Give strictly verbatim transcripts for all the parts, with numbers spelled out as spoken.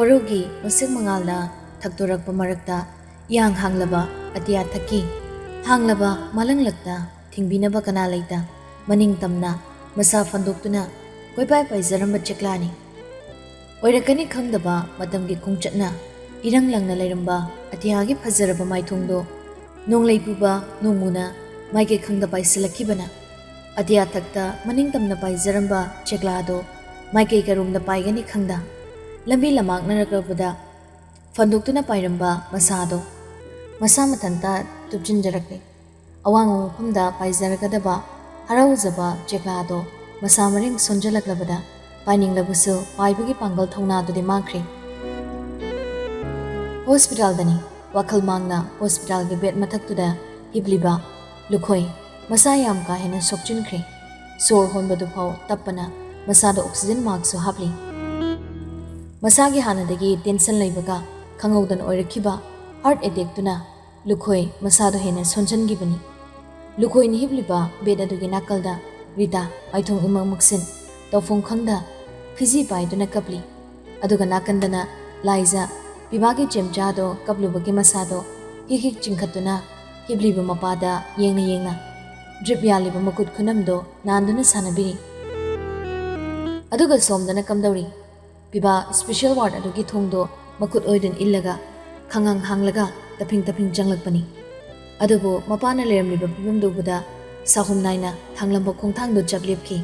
ꯋꯥꯔꯧꯒꯤ ꯃꯁꯛ ꯃꯉꯥꯜꯅ ꯊꯛꯇꯣꯔꯛꯄ ꯃꯔꯛꯇ ꯏꯍꯥꯡ ꯍꯥꯡꯂꯕ ꯑꯇꯤꯌꯥ ꯊꯛꯀꯤ ꯍꯥꯡꯂꯕ ꯃꯥꯂꯪꯂꯛꯇ ꯊꯤꯡꯕꯤꯅꯕ ꯀꯅꯥ ꯂꯩꯇ ꯃꯅꯤꯡ ꯇꯝꯅ ꯃꯁꯥ ꯐꯟꯗꯣꯛꯇꯨꯅ ꯀꯣꯏꯄꯥꯏ ꯄꯥꯏꯖꯔꯝꯕ ꯆꯦꯛꯂꯥꯅꯤ꯫ ꯑꯣꯏꯔꯛꯀꯅꯤ ꯈꯪꯗꯕ ꯃꯇꯝꯒꯤ ꯈꯣꯡꯆꯠꯅ ꯏꯔꯪ ꯂꯪꯅ ꯂꯩꯔꯝꯕ ꯑꯇꯤꯌꯥꯒꯤ ꯐꯖꯔꯕ ꯃꯥꯏꯊꯣꯡꯗꯣ ꯅꯣꯡꯂꯩ ꯄꯨꯕ ꯅꯣꯡꯃꯨꯅ ꯃꯥꯏꯀꯩ ꯈꯪꯗ ꯄꯥꯏꯁꯤꯜꯂꯛꯈꯤꯕꯅ ꯑꯇꯤꯌꯥ ꯊꯛꯇ ꯃꯅꯤꯡ ꯇꯝꯅ ꯄꯥꯏꯖꯔꯝꯕ ꯆꯦꯛꯂꯥꯗꯣ ꯃꯥꯏꯀꯩ ꯀꯔꯣꯝꯗ ꯄꯥꯏꯒꯅꯤ ꯈꯪꯗ ꯂꯝꯕꯤ ꯂꯝꯃꯥꯛꯅꯔꯛꯂꯕꯗ ꯐꯟꯗꯣꯛꯇꯨꯅ ꯄꯥꯏꯔꯝꯕ ꯃꯁꯥꯗꯣ ꯃꯁꯥ ꯃꯊꯟꯇ ꯇꯨꯞꯁꯤꯟꯖꯔꯛꯂꯦ꯫ ꯑꯋꯥꯡꯕ ꯃꯐꯝꯗ ꯄꯥꯏꯖꯔꯒꯗꯕ ꯍꯔꯥꯎꯖꯕ ꯆꯦꯛꯂꯥꯗꯣ ꯃꯁꯥ ꯃꯔꯦꯡ ꯁꯣꯟꯖꯜꯂꯛꯂꯕꯗ ꯄꯥꯏꯅꯤꯡꯂꯕꯁꯨ ꯄꯥꯏꯕꯒꯤ ꯄꯥꯡꯒꯜ ꯊꯧꯅꯥꯗꯨꯗꯤ ꯃꯥꯡꯈ꯭ꯔꯦ꯫ ꯍꯣꯁꯄꯤꯇꯥꯜꯗꯅꯤ꯫ ꯋꯥꯈꯜ ꯃꯥꯡꯅ ꯍꯣꯁꯄꯤꯇꯥꯜꯒꯤ ꯕꯦꯗ ꯃꯊꯛꯇꯨꯗ ꯍꯤꯞꯂꯤꯕ ꯂꯨꯈꯣꯏ ꯃꯁꯥ ꯌꯥꯝ ꯀꯥ ꯍꯦꯟꯅ ꯁꯣꯛꯆꯤꯟꯈ꯭ꯔꯦ꯫ ꯁꯣꯔ ꯍꯣꯟꯕꯗꯨꯐꯥꯎ ꯇꯞꯄꯅ ꯃꯁꯥꯗ ꯑꯣꯛꯁꯤꯖꯟ ꯃꯥꯛꯁꯁꯨ ꯍꯥꯞꯂꯤ꯫ ꯃꯁꯥꯒꯤ ꯍꯥꯟꯅꯗꯒꯤ ꯇꯦꯟꯁꯟ ꯂꯩꯕꯒ ꯈꯪꯍꯧꯗꯅ ꯑꯣꯏꯔꯛꯈꯤꯕ ꯍꯥꯔꯠ ꯑꯦꯇꯦꯛꯇꯨꯅ ꯂꯨꯈꯣꯏ ꯃꯁꯥꯗꯣ ꯍꯦꯟꯅ ꯁꯣꯟꯖꯟꯈꯤꯕꯅꯤ꯫ ꯂꯨꯈꯣꯏꯅ ꯍꯤꯞꯂꯤꯕ ꯕꯦꯗ ꯑꯗꯨꯒꯤ ꯅꯥꯀꯜꯗ ꯔꯤꯇꯥ ꯃꯥꯏꯊꯣꯡ ꯏꯃꯛ ꯃꯛꯁꯤꯟ ꯇꯧꯐꯝ ꯈꯪꯗ ꯐꯤꯖꯤ ꯄꯥꯏꯗꯨꯅ ꯀꯞꯂꯤ꯫ ꯑꯗꯨꯒ ꯅꯥꯀꯟꯗꯅ ꯂꯥꯏꯖ ꯄꯤꯕꯥꯒꯤ ꯆꯦꯝꯆꯥꯗꯣ ꯀꯞꯂꯨꯕꯒꯤ ꯃꯁꯥꯗꯣ ꯍꯤꯛ ꯍꯤꯛ ꯆꯤꯡꯈꯠꯇꯨꯅ ꯍꯤꯞꯂꯤꯕ ꯃꯄꯥꯗ ꯌꯦꯡꯅ ꯌꯦꯡꯅ ꯗ꯭ꯔꯤꯞ ꯌꯥꯜꯂꯤꯕ ꯃꯈꯨꯠ ꯈꯨꯅꯝꯗꯣ ꯅꯥꯟꯗꯨꯅ ꯁꯥꯟꯅꯕꯤꯔꯤ꯫ ꯑꯗꯨꯒ ꯁꯣꯝꯗꯅ ꯀꯝꯗꯧꯔꯤ? ꯄꯤꯕꯥ ꯁ꯭ꯄꯦꯁꯦꯜ ꯋꯥꯔꯗ ꯑꯗꯨꯒꯤ ꯊꯣꯡꯗꯣ ꯃꯈꯨꯠ ꯑꯣꯏꯗꯨꯅ ꯏꯜꯂꯒ ꯈꯪꯍꯥꯡ ꯍꯥꯡꯂꯒ ꯇꯞꯐꯤꯡ ꯇꯞꯐꯤꯡ ꯆꯪꯂꯛꯄꯅꯤ꯫ ꯑꯗꯨꯕꯨ ꯃꯄꯥꯅ ꯂꯩꯔꯝꯂꯤꯕ ꯐꯤꯕꯝꯗꯨ ꯎꯕꯗ ꯁꯥꯍꯨꯝ ꯅꯥꯏꯅ ꯊꯥꯡꯂꯝꯕ ꯈꯣꯡꯊꯥꯡꯗꯨ ꯆꯞ ꯂꯦꯞꯈꯤ꯫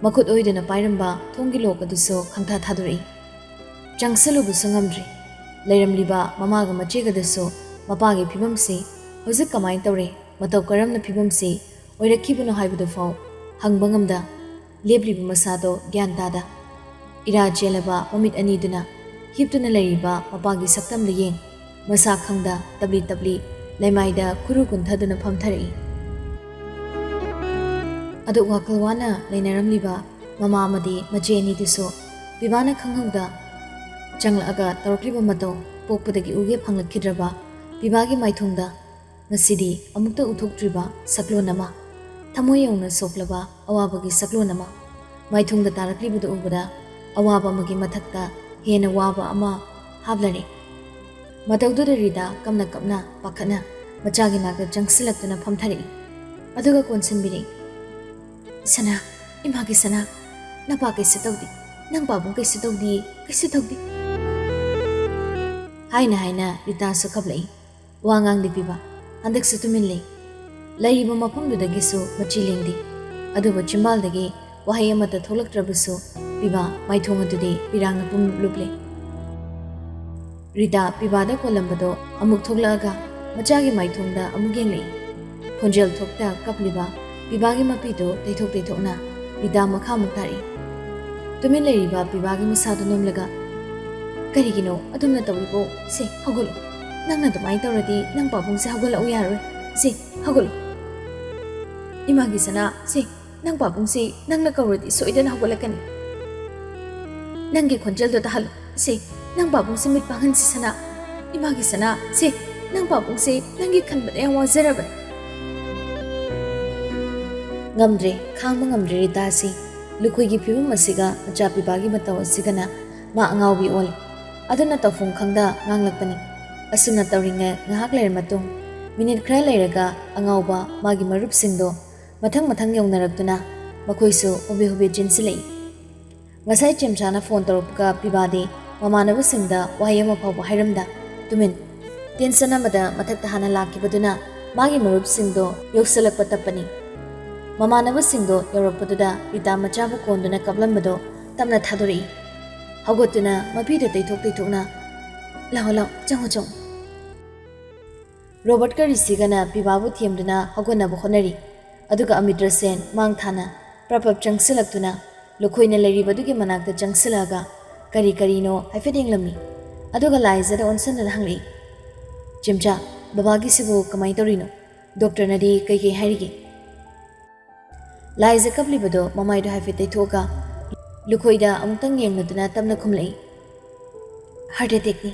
ꯃꯈꯨꯠ ꯑꯣꯏꯗꯨꯅ ꯄꯥꯏꯔꯝꯕ ꯊꯣꯡꯒꯤ ꯂꯣꯛ ꯑꯗꯨꯁꯨ ꯈꯪꯊꯥ ꯊꯥꯗꯣꯔꯛꯏ꯫ ꯆꯪꯁꯤꯜꯂꯨꯕꯁꯨ ꯉꯝꯗ꯭ꯔꯤ꯫ ꯂꯩꯔꯝꯂꯤꯕ ꯃꯃꯥꯒ ꯃꯆꯦꯒꯗꯁꯨ ꯃꯄꯥꯒꯤ ꯐꯤꯕꯝꯁꯤ ꯍꯧꯖꯤꯛ ꯀꯃꯥꯏꯅ ꯇꯧꯔꯦ, ꯃꯇꯧ ꯀꯔꯝꯅ ꯐꯤꯕꯝꯁꯤ ꯑꯣꯏꯔꯛꯈꯤꯕꯅꯣ ꯍꯥꯏꯕꯗꯨꯐꯥꯎ ꯍꯪꯕ ꯉꯝꯗ ꯂꯦꯞꯂꯤꯕ ꯃꯁꯥꯗꯣ ꯒ꯭ꯌꯥꯟ ꯇꯥꯗ ꯏꯔꯥ ꯆꯦꯜꯂꯕ ꯃꯃꯤꯠ ꯑꯅꯤꯗꯨꯅ ꯍꯤꯞꯇꯨꯅ ꯂꯩꯔꯤꯕ ꯃꯄꯥꯒꯤ ꯁꯛꯇꯝꯗ ꯌꯦꯡ ꯃꯁꯥ ꯈꯪꯗ ꯇꯞꯂꯤ ꯇꯞꯂꯤ ꯂꯩꯃꯥꯏꯗ ꯈꯨꯔꯨ ꯀꯨꯟꯊꯗꯨꯅ ꯐꯝꯊꯔꯛꯏ꯫ ꯑꯗꯨꯛ ꯋꯥꯈꯜ ꯋꯥꯅ ꯂꯩꯅꯔꯝꯂꯤꯕ ꯃꯃꯥ ꯑꯃꯗꯤ ꯃꯆꯦ ꯑꯅꯤꯗꯨꯁꯨ ꯄꯤꯕꯥꯅ ꯈꯪꯍꯧꯗ ꯆꯪꯂꯛꯑꯒ ꯇꯧꯔꯛꯂꯤꯕ ꯃꯇꯧ ꯄꯣꯛꯄꯗꯒꯤ ꯎꯒꯦ ꯐꯪꯂꯛꯈꯤꯗ꯭ꯔꯕ ꯄꯤꯕꯥꯒꯤ ꯃꯥꯏꯊꯣꯡꯗ ꯉꯁꯤꯗꯤ ꯑꯃꯨꯛꯇ ꯎꯊꯣꯛꯇ꯭ꯔꯤꯕ ꯁꯛꯂꯣꯟ ꯑꯃ, ꯊꯃꯣꯏ ꯌꯧꯅ ꯁꯣꯛꯂꯕ ꯑꯋꯥꯕꯒꯤ ꯁꯛꯂꯣꯟ ꯑꯃ ꯃꯥꯏꯊꯣꯡꯗ ꯇꯥꯔꯛꯂꯤꯕꯗꯨ ꯎꯕꯗ ꯑꯋꯥꯕ ꯑꯃꯒꯤ ꯃꯊꯛꯇ ꯍꯦꯟꯅ ꯋꯥꯕ ꯑꯃ ꯍꯥꯞꯂꯔꯦ꯫ ꯃꯇꯧꯗꯨꯗ ꯔꯤꯇꯥ ꯀꯞꯅ ꯀꯞꯅ ꯄꯥꯈꯠꯅ ꯃꯆꯥꯒꯤ ꯅꯥꯛꯇ ꯆꯪꯁꯤꯜꯂꯛꯇꯨꯅ ꯐꯝꯊꯔꯛꯏ꯫ ꯑꯗꯨꯒ ꯀꯣꯟꯁꯤꯟꯕꯤꯔꯛꯏ꯫ "ꯁꯅꯥ, ꯏꯃꯥꯒꯤ ꯁꯅꯥ, ꯅꯄꯥ ꯀꯩꯁꯨ ꯇꯧꯗꯦ, ꯅꯪ ꯄꯥꯕꯨꯡ ꯀꯩꯁꯨ ꯇꯧꯗꯦ, ꯀꯩꯁꯨ ꯇꯧꯗꯦ" ꯍꯥꯏꯅ ꯍꯥꯏꯅ ꯔꯤꯇꯥꯁꯨ ꯀꯞꯂꯛꯏ꯫ ꯋꯥ ꯉꯥꯡꯗꯦ ꯄꯤꯕꯥ, ꯍꯟꯗꯛꯁꯨ ꯇꯨꯃꯤꯟ ꯂꯩ꯫ ꯂꯩꯔꯤꯕ ꯃꯐꯝꯗꯨꯗꯒꯤꯁꯨ ꯃꯆꯤ ꯂꯦꯡꯗꯦ꯫ ꯑꯗꯨꯕꯨ ꯆꯤꯝꯕꯥꯜꯗꯒꯤ ꯋꯥꯍꯩ ꯑꯃꯠꯇ ꯊꯣꯛꯂꯛꯇ꯭ꯔꯕꯁꯨ ꯄꯤꯕꯥ ꯃꯥꯏꯊꯣꯡ ꯑꯗꯨꯗꯤ ꯄꯤꯔꯥꯡꯅ ꯄꯨꯝꯂꯨꯞ ꯂꯨꯞꯂꯦ꯫ ꯔꯤꯇꯥ ꯄꯤꯕꯥꯗ ꯀꯣꯜꯂꯝꯕꯗꯣ ꯑꯃꯨꯛ ꯊꯣꯛꯂꯛꯑꯒ ꯃꯆꯥꯒꯤ ꯃꯥꯏꯊꯣꯡꯗ ꯑꯃꯨꯛ ꯌꯦꯡꯂꯛꯏ꯫ ꯈꯣꯟꯖꯦꯜ ꯊꯣꯛꯇ ꯀꯞꯂꯤꯕ ꯄꯤꯕꯥꯒꯤ ꯃꯄꯤꯗꯣ ꯇꯩꯊꯣꯛ ꯇꯩꯊꯣꯛꯅ ꯔꯤꯇꯥ ꯃꯈꯥ ꯑꯃꯨꯛ ꯇꯥꯔꯛꯏ꯫ ꯇꯨꯃꯤꯟ ꯂꯩꯔꯤꯕ ꯄꯤꯕꯥꯒꯤ ꯃꯁꯥꯗꯨ ꯅꯣꯝꯂꯒ, "ꯀꯔꯤꯒꯤꯅꯣ ꯑꯗꯨꯝꯅ ꯇꯧꯔꯤꯕꯣ? ꯁꯦ, ꯍꯧꯒꯠꯂꯣ꯫ ꯅꯪꯅ ꯑꯗꯨꯃꯥꯏꯅ ꯇꯧꯔꯗꯤ ꯅꯪ ꯄꯥꯕꯨꯡꯁꯦ ꯍꯧꯒꯠꯂꯛꯎ ꯌꯥꯔꯣꯏ꯫ ꯁꯦ, ꯍꯧꯒꯠꯂꯣ꯫ ꯏꯃꯥꯒꯤ ꯁꯅꯥ, ꯁꯦ, ꯅꯪ ꯄꯥꯕꯨꯡꯁꯦ ꯅꯪꯅ ꯀꯧꯔꯗꯤ ꯁꯣꯏꯗꯅ ꯍꯧꯒꯠꯂꯛꯀꯅꯤ꯫ ꯅꯪꯒꯤ ꯈꯣꯟꯖꯦꯜꯗꯣ ꯇꯥꯍꯜꯂꯨ꯫ ꯁꯦ, ꯅꯪ ꯄꯥꯕꯨꯡꯁꯦ ꯃꯤꯠ ꯄꯥꯡꯍꯟꯁꯤ ꯁꯅꯥ꯫ ꯏꯃꯥꯒꯤ ꯁꯅꯥ, ꯁꯦ, ꯅꯪ ꯄꯥꯕꯨꯡꯁꯦ ꯅꯪꯒꯤ ꯈꯟꯕꯗ ꯌꯥꯝ ꯋꯥꯖꯔꯕꯅꯤ"꯫ ꯉꯝꯗ꯭ꯔꯦ, ꯈꯥꯡꯕ ꯉꯝꯗ꯭ꯔꯦ ꯔꯤꯇꯥꯁꯤ꯫ ꯂꯨꯈꯣꯏꯒꯤ ꯐꯤꯕꯝ ꯑꯁꯤꯒ ꯃꯆꯥ ꯄꯤꯕꯥꯒꯤ ꯃꯇꯧ ꯑꯁꯤꯒꯅ ꯃꯥ ꯑꯉꯥꯎꯕꯤ ꯑꯣꯜꯂꯦ꯫ ꯑꯗꯨꯅ ꯇꯧꯐꯝ ꯈꯪꯗ ꯉꯥꯡꯂꯛꯄꯅꯤ꯫ ꯑꯁꯨꯝꯅ ꯇꯧꯔꯤꯉꯩ ꯉꯥꯏꯍꯥꯛ ꯂꯩꯔ ꯃꯇꯨꯡ, ꯃꯤꯅꯤꯠ ꯈꯔ ꯂꯩꯔꯒ ꯑꯉꯥꯎꯕ ꯃꯥꯒꯤ ꯃꯔꯨꯞꯁꯤꯡꯗꯣ ꯃꯊꯪ ꯃꯊꯪ ꯌꯧꯅꯔꯛꯇꯨꯅ ꯃꯈꯣꯏꯁꯨ ꯍꯣꯕꯦ ꯍꯣꯕꯦ ꯆꯦꯟꯁꯤꯜꯂꯛꯏ꯫ ꯉꯁꯥꯏ ꯆꯦꯝꯆꯥꯅ ꯐꯣꯟ ꯇꯧꯔꯛꯄꯒ ꯄꯤꯕꯥꯗꯤ ꯃꯃꯥꯟꯅꯕꯁꯤꯡꯗ ꯋꯥꯍꯩ ꯑꯃ ꯐꯥꯎꯕ ꯍꯥꯏꯔꯝꯗ ꯇꯨꯃꯤꯟ꯫ ꯇꯦꯟꯁꯟ ꯑꯃꯗ ꯃꯊꯛꯇ ꯍꯥꯟꯅ ꯂꯥꯛꯈꯤꯕꯗꯨꯅ ꯃꯥꯒꯤ ꯃꯔꯨꯞꯁꯤꯡꯗꯣ ꯌꯧꯁꯤꯜꯂꯛꯄ ꯇꯞꯄꯅꯤ꯫ ꯃꯃꯥꯟꯅꯕꯁꯤꯡꯗꯣ ꯌꯧꯔꯛꯄꯗꯨꯗ ꯔꯤꯇꯥ ꯃꯆꯥꯕꯨ ꯀꯣꯟꯗꯨꯅ ꯀꯞꯂꯝꯕꯗꯣ ꯇꯞꯅ ꯊꯥꯗꯣꯔꯛꯏ꯫ ꯍꯧꯒꯠꯇꯨꯅ ꯃꯄꯤꯗ ꯇꯩꯊꯣꯛ ꯇꯩꯊꯣꯛꯅ, "ꯂꯥꯛꯑꯣ, ꯂꯥꯛꯑꯣ, ꯆꯪꯉꯣ, ꯆꯪꯉꯣ"꯫ ꯔꯣꯕꯔꯠꯀ ꯔꯤꯁꯤꯒꯅ ꯄꯤꯕꯥꯕꯨ ꯊꯦꯝꯗꯨꯅ ꯍꯧꯒꯠꯅꯕ ꯍꯣꯠꯅꯔꯤ꯫ ꯑꯗꯨꯒ ꯑꯃꯤꯇ꯭ꯔ ꯁꯦꯟ ꯃꯥꯡ ꯊꯥꯅ ꯄ꯭ꯔꯞ ꯄ꯭ꯔꯞ ꯆꯪꯁꯤꯜꯂꯛꯇꯨꯅ ꯂꯨꯈꯣꯏꯅ ꯂꯩꯔꯤꯕꯗꯨꯒꯤ ꯃꯅꯥꯛꯇ ꯆꯪꯁꯤꯜꯂꯛꯑꯒ ꯀꯔꯤ ꯀꯔꯤꯅꯣ ꯍꯥꯏꯐꯦꯠ ꯌꯦꯡꯂꯝꯃꯤ꯫ ꯑꯗꯨꯒ ꯂꯥꯏꯖꯗ ꯑꯣꯟꯁꯤꯟꯗꯨꯅ ꯍꯪꯂꯛꯏ, "ꯆꯦꯝꯆꯥ, ꯕꯕꯥꯒꯤꯁꯤꯕꯨ ꯀꯃꯥꯏ ꯇꯧꯔꯤꯅꯣ? ꯗꯣꯛꯇꯔꯅꯗꯤ ꯀꯩ ꯀꯩ ꯍꯥꯏꯔꯤꯒꯦ?" ꯂꯥꯏꯖ ꯀꯞꯂꯤꯕꯗꯣ ꯃꯃꯥꯏꯗꯣ ꯍꯥꯏꯐꯦꯠ ꯇꯩꯊꯣꯛꯑꯒ ꯂꯨꯈꯣꯏꯗ ꯑꯃꯨꯛꯇꯪ ꯌꯦꯡꯂꯗꯨꯅ ꯇꯞꯅ ꯈꯨꯝꯂꯛꯏ, "ꯍꯥꯔꯠ ꯑꯦꯇꯦꯛꯅꯤ꯫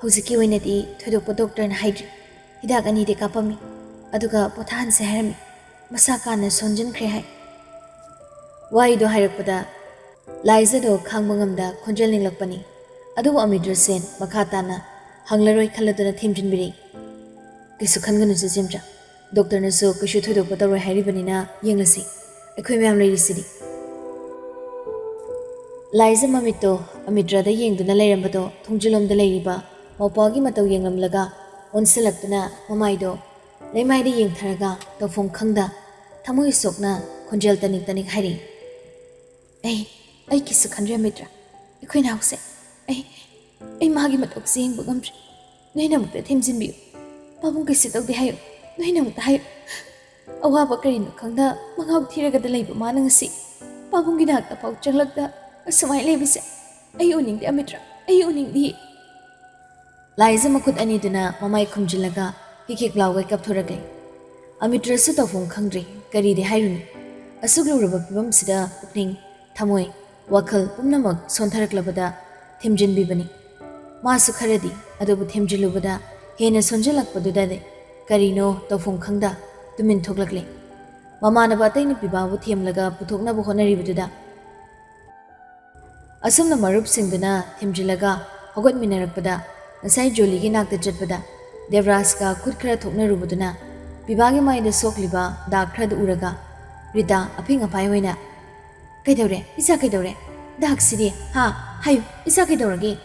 ꯍꯧꯖꯤꯛꯀꯤ ꯑꯣꯏꯅꯗꯤ ꯊꯣꯏꯗꯣꯛꯄ ꯗꯣꯛꯇꯔꯅ ꯍꯥꯏꯗ꯭ꯔꯤ꯫ ꯍꯤꯗꯥꯛ ꯑꯅꯤꯗꯤ ꯀꯥꯞꯄꯝꯃꯤ, ꯑꯗꯨꯒ ꯄꯣꯊꯥꯍꯟꯁꯦ ꯍꯥꯏꯔꯝꯃꯤ꯫ ꯃꯁꯥ ꯀꯥꯟꯅ ꯁꯣꯟꯖꯤꯟꯈ꯭ꯔꯦ ꯍꯥꯏ"꯫ ꯋꯥꯍꯩꯗꯣ ꯍꯥꯏꯔꯛꯄꯗ ꯂꯥꯏꯖꯗꯣ ꯈꯥꯡꯕ ꯉꯝꯗ ꯈꯣꯟꯖꯦꯜ ꯅꯤꯡꯂꯛꯄꯅꯤ꯫ ꯑꯗꯨꯕꯨ ꯑꯃꯤꯇ꯭ꯔ ꯁꯦꯟ ꯃꯈꯥ ꯇꯥꯅ ꯍꯪꯂꯔꯣꯏ ꯈꯜꯂꯗꯨꯅ ꯊꯦꯝꯖꯤꯟꯕꯤꯔꯤ꯫ "ꯀꯩꯁꯨ ꯈꯟꯒꯅꯨ ꯆꯦꯆꯦꯝꯆꯥ, ꯗꯣꯛꯇꯔꯅꯁꯨ ꯀꯩꯁꯨ ꯊꯣꯏꯗꯣꯛꯄ ꯇꯧꯔꯣꯏ ꯍꯥꯏꯔꯤꯕꯅꯤꯅ ꯌꯦꯡꯂꯁꯤ, ꯑꯩꯈꯣꯏ ꯃꯌꯥꯝ ꯂꯩꯔꯤꯁꯤꯗꯤ"꯫ ꯂꯥꯏꯖ ꯃꯃꯤꯠꯇꯣ ꯑꯃꯤꯇ꯭ꯔꯗ ꯌꯦꯡꯗꯨꯅ ꯂꯩꯔꯝꯕꯗꯣ ꯊꯣꯡꯖꯤꯜꯂꯣꯝꯗ ꯂꯩꯔꯤꯕ ꯃꯧꯄ꯭ꯋꯥꯒꯤ ꯃꯇꯧ ꯌꯦꯡꯂꯝꯂꯒ ꯑꯣꯟꯁꯤꯜꯂꯛꯇꯨꯅ ꯃꯃꯥꯏꯗꯣ ꯂꯩꯃꯥꯏꯗ ꯌꯦꯡꯊꯔꯒ ꯇꯧꯐꯝ ꯈꯪꯗ ꯊꯃꯣꯏ ꯁꯣꯛꯅ ꯈꯣꯟꯖꯦꯜ ꯇꯅꯤꯛ ꯇꯅꯤꯛ ꯍꯥꯏꯔꯛꯏ꯫ "ꯑꯩ, ꯑꯩ ꯀꯩꯁꯨ ꯈꯟꯗ꯭ꯔꯦ ꯑꯃꯤꯇ꯭ꯔ꯫ ꯑꯩꯈꯣꯏ ꯅꯥꯎꯁꯦ, ꯑꯩ, ꯑꯩ ꯃꯥꯒꯤ ꯃꯇꯧꯁꯦ ꯌꯦꯡꯕ ꯉꯝꯗ꯭ꯔꯦ꯫ ꯅꯣꯏꯅ ꯑꯃꯨꯛꯇ ꯊꯦꯝꯖꯤꯟꯕꯤꯌꯨ꯫ ꯄꯥꯕꯨꯡ ꯀꯩꯁꯨ ꯇꯧꯗꯦ ꯍꯥꯏꯌꯨ꯫ ꯅꯣꯏꯅ ꯑꯃꯨꯛꯇ ꯍꯥꯏꯌꯨ꯫ ꯑꯋꯥꯕ ꯀꯔꯤꯅꯣ ꯈꯪꯗ ꯃꯉꯥꯎ ꯊꯤꯔꯒꯗ ꯂꯩꯕ ꯃꯥꯅ ꯉꯁꯤ ꯄꯥꯕꯨꯡꯒꯤ ꯅꯥꯛꯇ ꯐꯥꯎ ꯆꯪꯂꯛꯇ ꯑꯁꯨꯃꯥꯏꯅ ꯂꯩꯕꯁꯦ ꯑꯩ ꯎꯅꯤꯡꯗꯦ ꯑꯃꯤꯇ꯭ꯔ, ꯑꯩ ꯎꯅꯤꯡꯗꯦ"꯫ ꯂꯥꯏꯖ ꯃꯈꯨꯠ ꯑꯅꯤꯗꯨꯅ ꯃꯃꯥꯏ ꯈꯨꯝꯖꯤꯜꯂꯒ ꯍꯤꯛ ꯍꯤꯛ ꯂꯥꯎꯒꯩ ꯀꯞꯊꯣꯔꯛꯂꯦ꯫ ꯑꯃꯤꯇ꯭ꯔꯁꯨ ꯇꯧꯐꯝ ꯈꯪꯗ꯭ꯔꯤ꯫ ꯀꯔꯤꯗꯤ ꯍꯥꯏꯔꯨꯅꯤ? ꯑꯁꯨꯛ ꯂꯨꯔꯕ ꯐꯤꯕꯝꯁꯤꯗ ꯄꯨꯛꯅꯤꯡ, ꯊꯃꯣꯏ, ꯋꯥꯈꯜ ꯄꯨꯝꯅꯃꯛ ꯁꯣꯟꯊꯔꯛꯂꯕꯗ ꯊꯦꯝꯖꯤꯟꯕꯤꯕꯅꯤ꯫ ꯃꯥꯁꯨ ꯈꯔꯗꯤ, ꯑꯗꯨꯕꯨ ꯊꯦꯝꯖꯤꯜꯂꯨꯕꯗ ꯍꯦꯟꯅ ꯁꯣꯟꯖꯜꯂꯛꯄꯗꯨꯗꯗꯤ ꯀꯔꯤꯅꯣ ꯇꯧꯐꯝ ꯈꯪꯗ ꯇꯨꯃꯤꯟ ꯊꯣꯛꯂꯛꯂꯦ꯫ ꯃꯃꯥꯟꯅꯕ ꯑꯇꯩꯅ ꯄꯤꯕꯥꯕꯨ ꯊꯦꯝꯂꯒ ꯄꯨꯊꯣꯛꯅꯕ ꯍꯣꯠꯅꯔꯤꯕꯗꯨꯗ ꯑꯁꯨꯝꯅ ꯃꯔꯨꯞꯁꯤꯡꯗꯨꯅ ꯊꯦꯝꯖꯤꯜꯂꯒ ꯍꯧꯒꯠꯃꯤꯟꯅꯔꯛꯄꯗ ꯉꯁꯥꯏ ꯖꯣꯂꯤꯒꯤ ꯅꯥꯛꯇ ꯆꯠꯄꯗ ꯗꯦꯕꯔꯥꯖꯀ ꯈꯨꯠ ꯈꯔ ꯊꯣꯛꯅꯔꯨꯕꯗꯨꯅ ꯄꯤꯕꯥꯒꯤ ꯃꯥꯏꯗ ꯁꯣꯛꯂꯤꯕ ꯗꯥꯛ ꯈꯔꯗꯨ ꯎꯔꯒ ꯔꯤꯇꯥ ꯑꯐꯤꯡ ꯑꯐꯥꯏ ꯑꯣꯏꯅ, "ꯀꯩꯗꯧꯔꯦ? ꯏꯆꯥ ꯀꯩꯗꯧꯔꯦ? ꯗꯥꯛꯁꯤꯗꯤ, ꯍꯥ? ꯍꯥꯏꯌꯨ, ꯏꯆꯥ ꯀꯩꯗꯧꯔꯒꯦ?"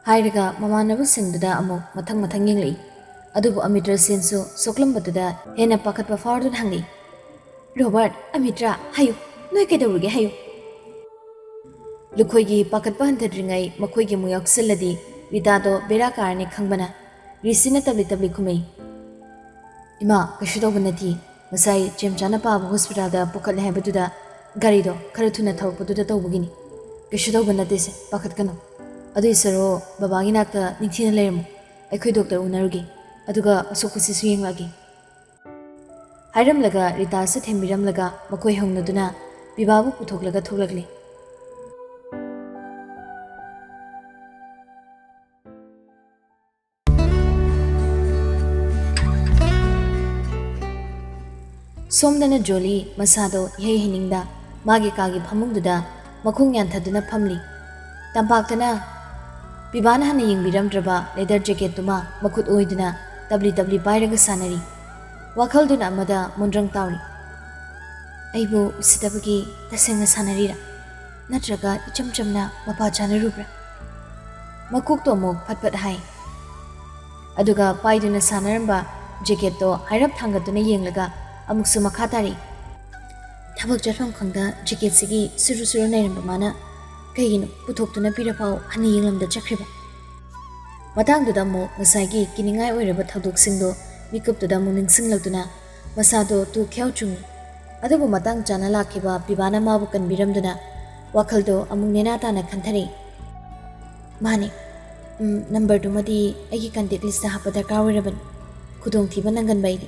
ꯍꯥꯏꯔꯒ ꯃꯃꯥꯟꯅꯕꯁꯤꯡꯗꯨꯗ ꯑꯃꯨꯛ ꯃꯊꯪ ꯃꯊꯪ ꯌꯦꯡꯂꯛꯏ꯫ ꯑꯗꯨꯕꯨ ꯑꯃꯤꯇ꯭ꯔ ꯁꯦꯟꯁꯨ ꯁꯣꯛꯂꯝꯕꯗꯨꯗ ꯍꯦꯟꯅ ꯄꯥꯈꯠꯄ ꯐꯥꯎꯔꯗꯨꯅ ꯍꯪꯂꯛꯏ, "ꯔꯣꯕꯔꯠ, ꯑꯃꯤꯇ꯭ꯔ, ꯍꯥꯏꯌꯨ, ꯅꯣꯏ ꯀꯩꯗꯧꯔꯤꯒꯦ ꯍꯥꯏꯌꯨ"꯫ ꯂꯨꯈꯣꯏꯒꯤ ꯄꯥꯈꯠꯄ ꯍꯟꯊꯗ꯭ꯔꯤꯉꯩ ꯃꯈꯣꯏꯒꯤ ꯑꯃꯨꯛ ꯌꯥꯎꯁꯤꯜꯂꯗꯤ ꯔꯤꯇꯥꯗꯣ ꯕꯦꯔꯥ ꯀꯥꯔꯅꯤ ꯈꯪꯕꯅ ꯔꯤꯁꯤꯅ ꯇꯞꯂꯤ ꯇꯞꯂꯤ ꯈꯨꯝꯃꯛꯏ, "ꯏꯃꯥ, ꯀꯩꯁꯨ ꯇꯧꯕ ꯅꯠꯇꯦ꯫ ꯉꯁꯥꯏ ꯆꯦꯝꯆꯥꯅ ꯄꯥꯕ ꯍꯣꯁꯄꯤꯇꯥꯜꯗ ꯄꯨꯈꯠꯂꯦ ꯍꯥꯏꯕꯗꯨꯗ ꯒꯥꯔꯤꯗꯣ ꯈꯔ ꯊꯨꯅ ꯊꯧꯔꯛꯄꯗꯨꯗ ꯇꯧꯕꯒꯤꯅꯤ꯫ ꯀꯩꯁꯨ ꯇꯧꯕ ꯅꯠꯇꯦꯁꯦ, ꯄꯥꯈꯠꯀꯅꯨ꯫ ꯑꯗꯨꯏ ꯁꯔꯨꯛ ꯕꯕꯥꯒꯤ ꯅꯥꯛꯇ ꯅꯤꯡꯊꯤꯅ ꯂꯩꯔꯝꯃꯨ꯫ ꯑꯩꯈꯣꯏ ꯗꯣꯛꯇꯔ ꯎꯅꯔꯨꯒꯦ, ꯑꯗꯨꯒ ꯑꯁꯣꯛꯄꯁꯤꯁꯨ ꯌꯦꯡꯂꯛꯑꯒꯦ"꯫ ꯍꯥꯏꯔꯝꯂꯒ ꯔꯤꯇꯥꯁꯨ ꯊꯦꯝꯕꯤꯔꯝꯂꯒ ꯃꯈꯣꯏ ꯍꯧꯅꯗꯨꯅ ꯄꯤꯕꯥꯕꯨ ꯄꯨꯊꯣꯛꯂꯒ ꯊꯣꯛꯂꯛꯂꯤ꯫ ꯁꯣꯝꯗꯅ ꯖꯣꯂꯤ ꯃꯁꯥꯗꯣ ꯏꯍꯩ ꯍꯩꯅꯤꯡꯗ ꯃꯥꯒꯤ ꯀꯥꯒꯤ ꯐꯃꯨꯡꯗꯨꯗ ꯃꯈꯣꯡ ꯌꯥꯟꯊꯗꯨꯅ ꯐꯝꯂꯤ꯫ ꯇꯝꯄꯥꯛꯇꯅ ꯄꯤꯕꯥꯅ ꯍꯥꯟꯅ ꯌꯦꯡꯕꯤꯔꯝꯗ꯭ꯔꯕ ꯂꯦꯗꯔ ꯖꯦꯀꯦꯠꯇꯨꯃ ꯃꯈꯨꯠ ꯑꯣꯏꯗꯨꯅ ꯇꯞꯂꯤ ꯇꯞꯂꯤ ꯄꯥꯏꯔꯒ ꯁꯥꯟꯅꯔꯤ꯫ ꯋꯥꯈꯜꯗꯨꯅ ꯑꯃꯗ ꯃꯨꯟꯗ꯭ꯔꯪ ꯇꯥꯎꯔꯤ꯫ "ꯑꯩꯕꯨ ꯎꯁꯤꯠꯇꯕꯒꯤ ꯇꯁꯦꯡꯅ ꯁꯥꯟꯅꯔꯤꯔꯥ? ꯅꯠꯇ꯭ꯔꯒ ꯏꯆꯝ ꯆꯝꯅ ꯃꯄꯥ ꯆꯥꯅꯔꯨꯕ꯭ꯔꯥ?" ꯃꯀꯣꯛꯇꯣ ꯑꯃꯨꯛ ꯐꯠ ꯐꯠ ꯍꯥꯏ꯫ ꯑꯗꯨꯒ ꯄꯥꯏꯗꯨꯅ ꯁꯥꯟꯅꯔꯝꯕ ꯖꯦꯀꯦꯠꯇꯣ ꯍꯥꯏꯔꯞ ꯊꯥꯡꯒꯠꯇꯨꯅ ꯌꯦꯡꯂꯒ ꯑꯃꯨꯛꯁꯨ ꯃꯈꯥ ꯇꯥꯔꯛꯏ꯫ ꯊꯕꯛ ꯆꯠꯐꯝ ꯈꯪꯗ ꯖꯦꯀꯦꯠꯁꯤꯒꯤ ꯁꯨꯔꯨ ꯁꯨꯔꯨ ꯅꯩꯔꯝꯕ ꯃꯥꯅ ꯀꯩꯒꯤꯅꯣ ꯄꯨꯊꯣꯛꯇꯨꯅ ꯄꯤꯔꯐꯥꯎ ꯍꯟꯅ ꯌꯦꯡꯂꯝꯗ ꯆꯠꯈ꯭ꯔꯤꯕ? ꯃꯇꯥꯡꯗꯨꯗ ꯑꯃꯨꯛ ꯉꯁꯥꯏꯒꯤ ꯀꯤꯅꯤꯡꯉꯥꯏ ꯑꯣꯏꯔꯕ ꯊꯧꯗꯣꯛꯁꯤꯡꯗꯣ ꯃꯤꯀꯨꯞꯇꯨꯗ ꯑꯃꯨꯛ ꯅꯤꯡꯁꯤꯡꯂꯛꯇꯨꯅ ꯃꯁꯥꯗꯣ ꯇꯨ ꯈ꯭ꯌꯥꯎ ꯆꯨꯡꯉꯤ꯫ ꯑꯗꯨꯕꯨ ꯃꯇꯥꯡ ꯆꯥꯅ ꯂꯥꯛꯈꯤꯕ ꯄꯤꯕꯥꯅ ꯃꯥꯕꯨ ꯀꯟꯕꯤꯔꯝꯗꯨꯅ ꯋꯥꯈꯜꯗꯣ ꯑꯃꯨꯛ ꯅꯦꯅꯥ ꯇꯥꯅ ꯈꯟꯊꯔꯛꯏ꯫ "ꯃꯥꯅꯦ, ꯎꯝ, ꯅꯝꯕꯔꯗꯨꯃꯗꯤ ꯑꯩꯒꯤ ꯀꯟꯇꯦꯛ ꯂꯤꯁꯇ ꯍꯥꯞꯄ ꯗꯔꯀꯥꯔ ꯑꯣꯏꯔꯕꯅꯤ꯫ ꯈꯨꯗꯣꯡꯊꯤꯕ ꯅꯪꯒꯟꯕ ꯑꯩꯗꯤ꯫